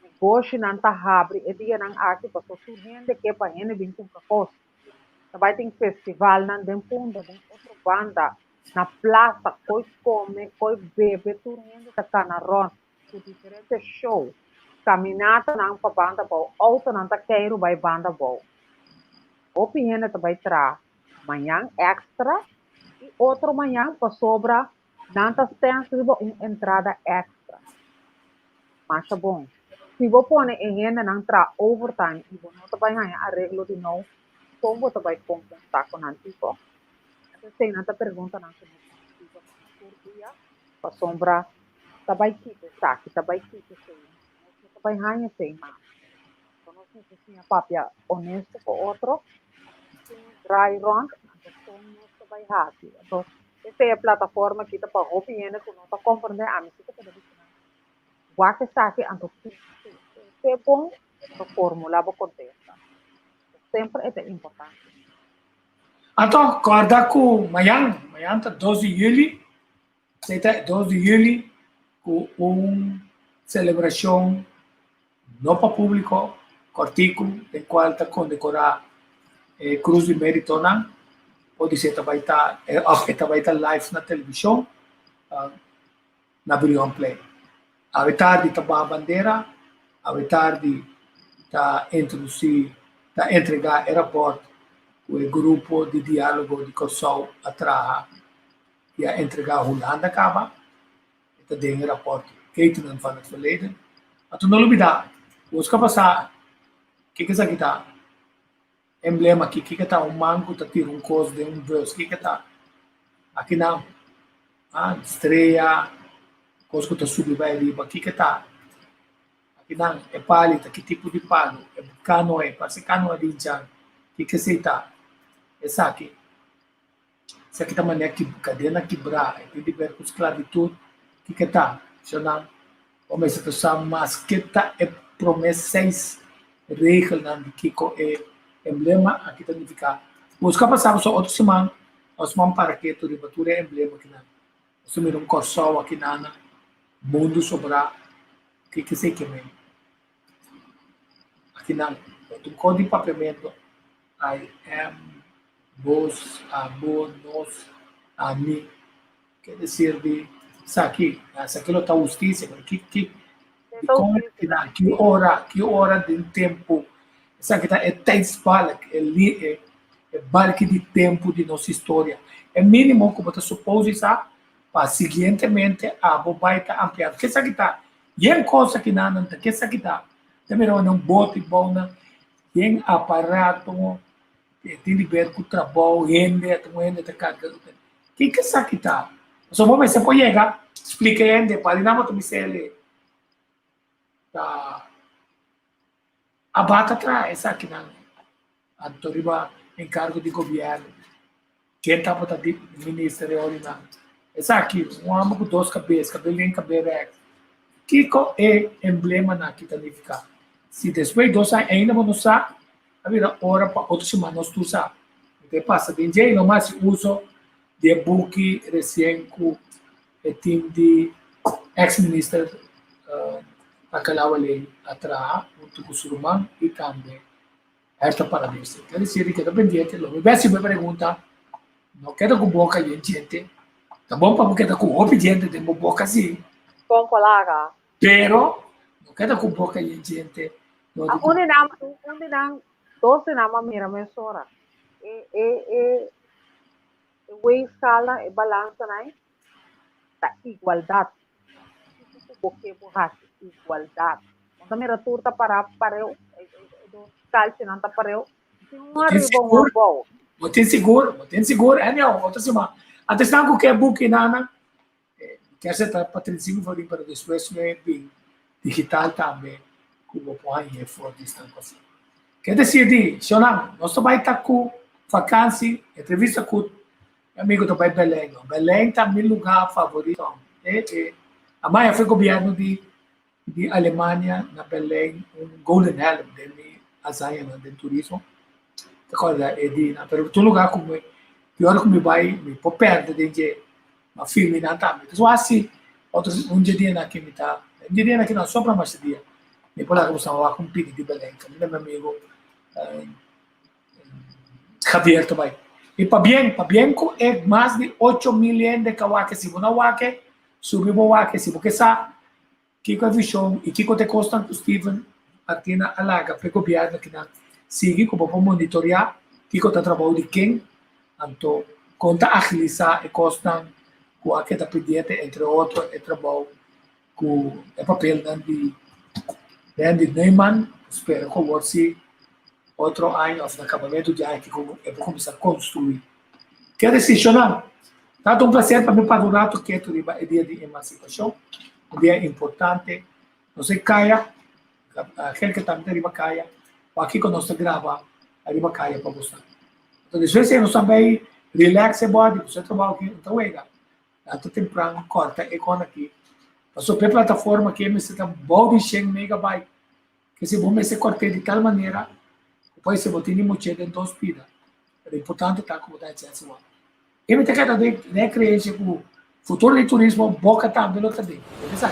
negoshinan ta habri e dianan aki paso tur hende ke pa hende bin kumpra kos. Ta bai tin festivalnan den Punda, den otro banda, na plasa, koi kome, koi bebe, tur hende ta kana rònt ku diferente show, kaminatanan pa banda bou, outonan ta keiru bai banda bou. Hopi hende ta bai traha mañan èkstra i otro mañan pasobra nan ta stens riba un entrada èkstra. Masha bon. Si bo pone e hendenan traha overtime i bo no ta bai haña areglo di nou, kon bo ta bai kompensá ku nan tipo? Esei nan ta preguntanan ku nos mester biba tur dia pasobra ta bai kita esaki, ta bai kita esei, nos no ta bai haña esei mas. Anto nos mester siña papia honesto ku otro, sin draai rònt, anto kon nos ta bai hasi. Anto esei e plataforma aki ta pa hopi hende ku no ta komprendé, ami si ta keda bisa nan, wak esaki anto pens'é bon, anto formulá bo kontesta. Semper e ta importante. Anto kòrda ku mañan, mañan ta dos di yüli, esei ta e dos di yüli ku un selebrashon no pa públiko, kòrtiku, den kual ta kondekorá e Krus di Méritonan, podisé ta bai ta òf e ta bai ta live na televishon na Brionplein. Awe tardi ta baha bandera, awe tardi ta introdusí, ta entregá e rapòrt ku e grupo di diálogo di Kòrsou a traha i a entregá Hulanda kaba. E ta den e rapòrt Ketenen van het Verleden. Anto no lubidá, boso ka pasá kiko esaki ta, emblema aki, kiko ta un man ku ta tira un kos den un bus, kiko ta? Akinan, ah, strea, kos ku ta subi bai riba, kiko ta? Akinan, e pali ta ki tipo di palu, e kanoe, parse kanoe di inchan, kiko esei ta? Esaki. Esaki ta manera ki kadena kibrá, e tin di ber ku sklabitut. Kiko ta? Shonnan, bo mester ta sa maske ta e promé seis regelnan di kiko e emblema aki ta nifiká. Buska pasá boso otro siman, nos man para ketu riba tur e emblema kinan. Nos ta mira un Kòrsou akinana, mundu sobrá, kiko esei ke men? Akinan, no tin kos di papiamentu. I am, bos, abo, nos, ami. Ke desir di esaki? Esaki lo ta hustisia, pero ki, ki, dikon akinan? Ki ora? Ki ora den tempu? Esaki ta e tijdsbalk, e li, e, e balki di tempu di nos historia. E minimo ku bo ta supose sa pa siguientemente abo bai ta ampliando. Ke esaki ta? Yen cosa ki nan ta ke esaki ta? Ta mira unda un boti bou nan, yen aparato e tin di ber ku trabou, hende, ata un hende ta karga. Kiko esaki ta? Pasobra bo mester por yega splika e hende, pa alina bo ta bisa el ta a bata traha esakinan anto riba enkargo di gobièrnu. Ken tabata di minister e orinan? Esaki, un hòmber ku dos kabes, kabel den kabel rèks. Kiko e emblemanan aki ta nifiká? Si despues di dos aña ainda bo no sa, a bira ora pa otro siman nos tur sa. Mi ta e pasa den dje i lo mas uso di e buki resien ku e tim di eks minister Bacalao Aley a traha huntu ku su ruman i tambe Herta Paradise. Ker disi di keda pendiente, lo mi bes si bo pregunta, no keda ku boka yen djente, ta bon pa bo keda ku hopi djente den bo boka si. Kon palaga. Pero no keda ku boka yen djente. No di Ah, un di nan, un di nan, dos di nan a mira mesora. E, e, e, e weegschaal, e balansa nan, ta igualdad. Kiko ku bo ke bo hasi igualdad. Bo ta mira tur ta pará pareu, e dos kalchinan ta pareu, tin un Bo tin ariba un sigur, abou. bo tin sigur, bo tin sigur, anyhow, otro siman. Antes nan ku ke buki nana, Kier seta pa 35 florin pero despues lo e bin digital tambe ku bo por hañ'é for di Stan Kòrsou. Ke desir di, Shonnan, nos ta bai ta ku vakansi, entrevista ku mi amigo ta bai Belén. Belén ta mi lugá favorito. E e Amaya fue gobierno di di Alemania na Berlijn un Golden Helm den mi hazañanan den turismo. Ta kòrda e dianan, pero tur lugá ku mi, di ora ku mi bai mi por pèrdè den dje, ma filmi nan tambe. Entonces wak otro un dje dianan aki mi ta, un dje dianan aki no, sopra masha dia, mi por laga boso wak un pidi di Berlijn, kaminda mi amigo Javier ta bai. I pabien, pabien ku e mas di 8000 hende ka wak, si bo no wak, subi bo wak, si bo ke sa Kiko e vishon i kiko ta e kosnan ku Steven Martina a laga p'e gobièrnu kinan sigui ku bo por monitoriá kiko ta trabou di ken, anto kon ta agilisá e kosnan ku a keda pendiente entre otro e trabou ku e papelnan di Randy Neumann, spera ku awor si otro aña òf na kabamentu di aña kiko e por kuminsá konstruí. Ke desishonnan? Tabata un plaser pa mi pasa un ratu ketu riba e dia di emansipashon, un dia importante. Nos e kaya, Angelica tambe ta riba kaya, wak kiko nos ta graba ariba kaya pa boso. Anto despues ei nos ta bay relax e body, pasobra e trabou aki no ta wega. Tantu tempran kòrta e kon aki. Pasobra e plataforma aki mester ta bou di shen megabyte. Kese bo mester kòrt'é di tal manera ku por esei bo tin di moch'é den dos pida. Pero importante ta ku bo ta haci asi wak. E mi ta keda den e creencia ku futuro di turismo boka tambe lo ta den. Bo ke sa.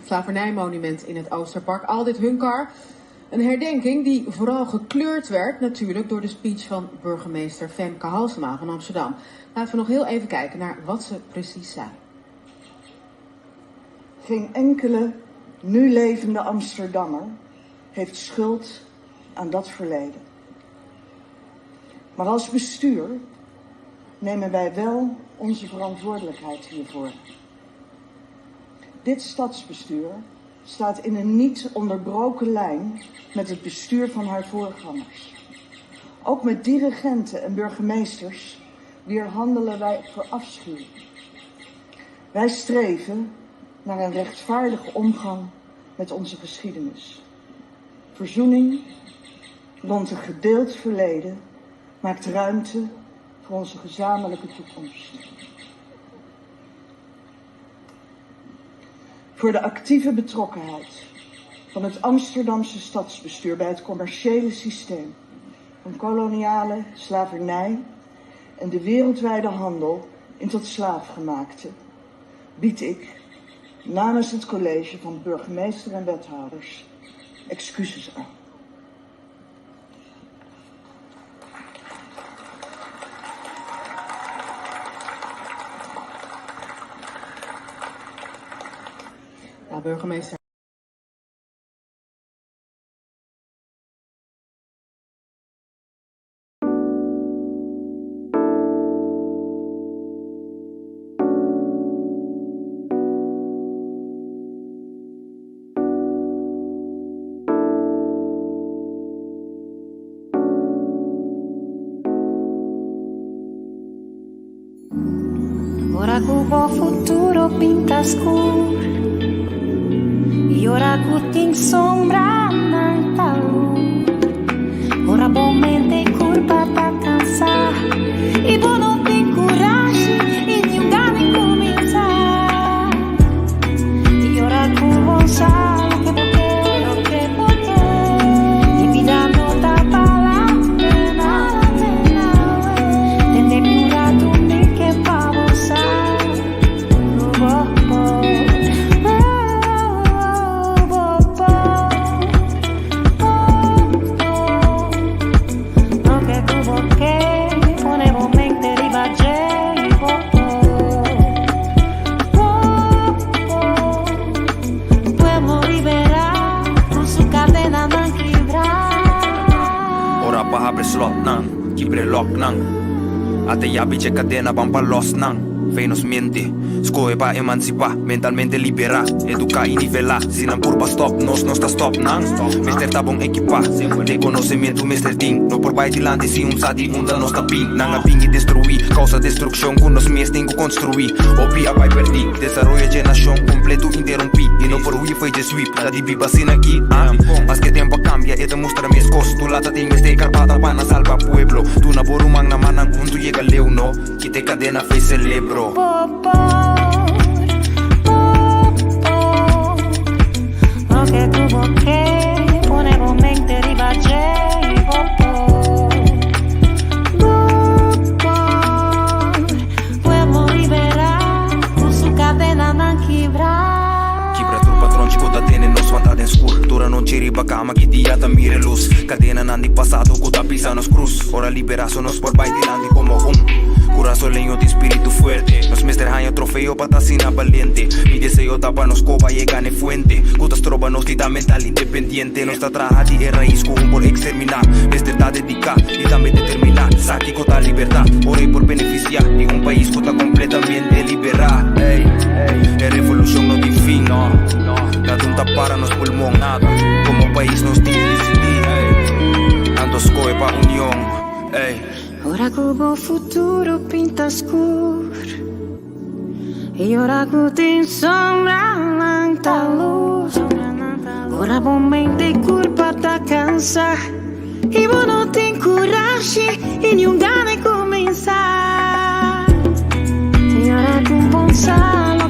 Slavernijmonument in het Oosterpark. Aldit Hunkar. Een herdenking die vooral gekleurd werd natuurlijk door de speech van burgemeester Femke Halsema van Amsterdam. Laten we nog heel even kijken naar wat ze precies zei. Geen enkele nu levende Amsterdammer heeft schuld aan dat verleden. Maar als bestuur nemen wij wel onze verantwoordelijkheid hiervoor. Dit stadsbestuur staat in een niet onderbroken lijn met het bestuur van haar voorgangers. Ook met dirigenten en burgemeesters wier handelen wij verafschuwen. Wij streven naar een rechtvaardige omgang met onze geschiedenis. Verzoening, rond een gedeeld verleden maakt ruimte voor onze gezamenlijke toekomst. Voor de actieve betrokkenheid van het Amsterdamse stadsbestuur bij het commerciële systeem van koloniale slavernij en de wereldwijde handel in tot slaafgemaakte, bied ik namens het college van burgemeester en wethouders excuses aan. Ja, burgemeester. Ora ku bo futuro pinta skur I ora ku tin sombra nan ta lur Ora bo mente i kurpa ta kansá I bo no tin kurashi i niun gana di kuminsá I ora ku bo sa loke bo ke loke bo ke I bida no ta bala pena Tende mi un ratu mi ke pa bo sa ku bo por Bo por Loke ku bo ke pone bo mente riba dje i bo por Bo por Pueblo liberá ku su kadenanan kibrá. Ora pa habri slotnan, kibra e lòknan. Ata yabi dje kadena ban pa lòs nan. Fe nos mente, skohe pa emansipá, mentalmente liberá, eduká i nivelá. Si nan purba stòp nos, nos ta stòp nan. Mester ta bon ekipá, den konosementu mester tin. No por bai dilanti si un sa di unda nos ta bin. Nan a bin i destruí, kousa destrukshon ku nos mes tin ku konstruí. Hopi a bai pèrdí, desaroyo dje nashon kompletu interumpí. I no por hui fo'i dje sweep, ta di biba asina aki, ah. Maske tempu a kambia, e ta mustra meskos. Tu lata tin mester karpata pa nan salba pueblo. Duna bo ruman na mannan huntu yega leu, no. Kite kadena fe celebro. Bo por, bo por Loke ku bo ke pone bo mente riba dje i bo por Bo por Pueblo liberá ku su kadenanan kibrá. Kibra tur patronchi ku ta tene nos wanta den skur Tur anochi riba kama ki dia ta mira e lus Kadenanan di pasado ku ta pisa nos krus Ora liberá so nos por bai dilanti komo un Kurasoleño tin spiritu fuerte Nos mester haña trofeo pa ta asina balente Mi deseo ta pa nos koba yega n'e fuente Ku ta stroba nos di ta mental independiente Nos ta traha di e rais ku un por eksterminá Mester ta dediká i tambe determiná Sa kiko ta libertat ora e por benefisiá Di un pais ku ta kompletamente liberá Ey, e revolushon no tin fin Nada un ta para nos pulmon Komo pais nos tin di disidí Anto skohe pa union Ey. Ora ku bo futuro pinta skur I ora ku tin sombra nan ta lus Ora bo mente i kurpa ta kansa I bo no tin kurashi i niun gana di kuminsá I ora ku bo sa.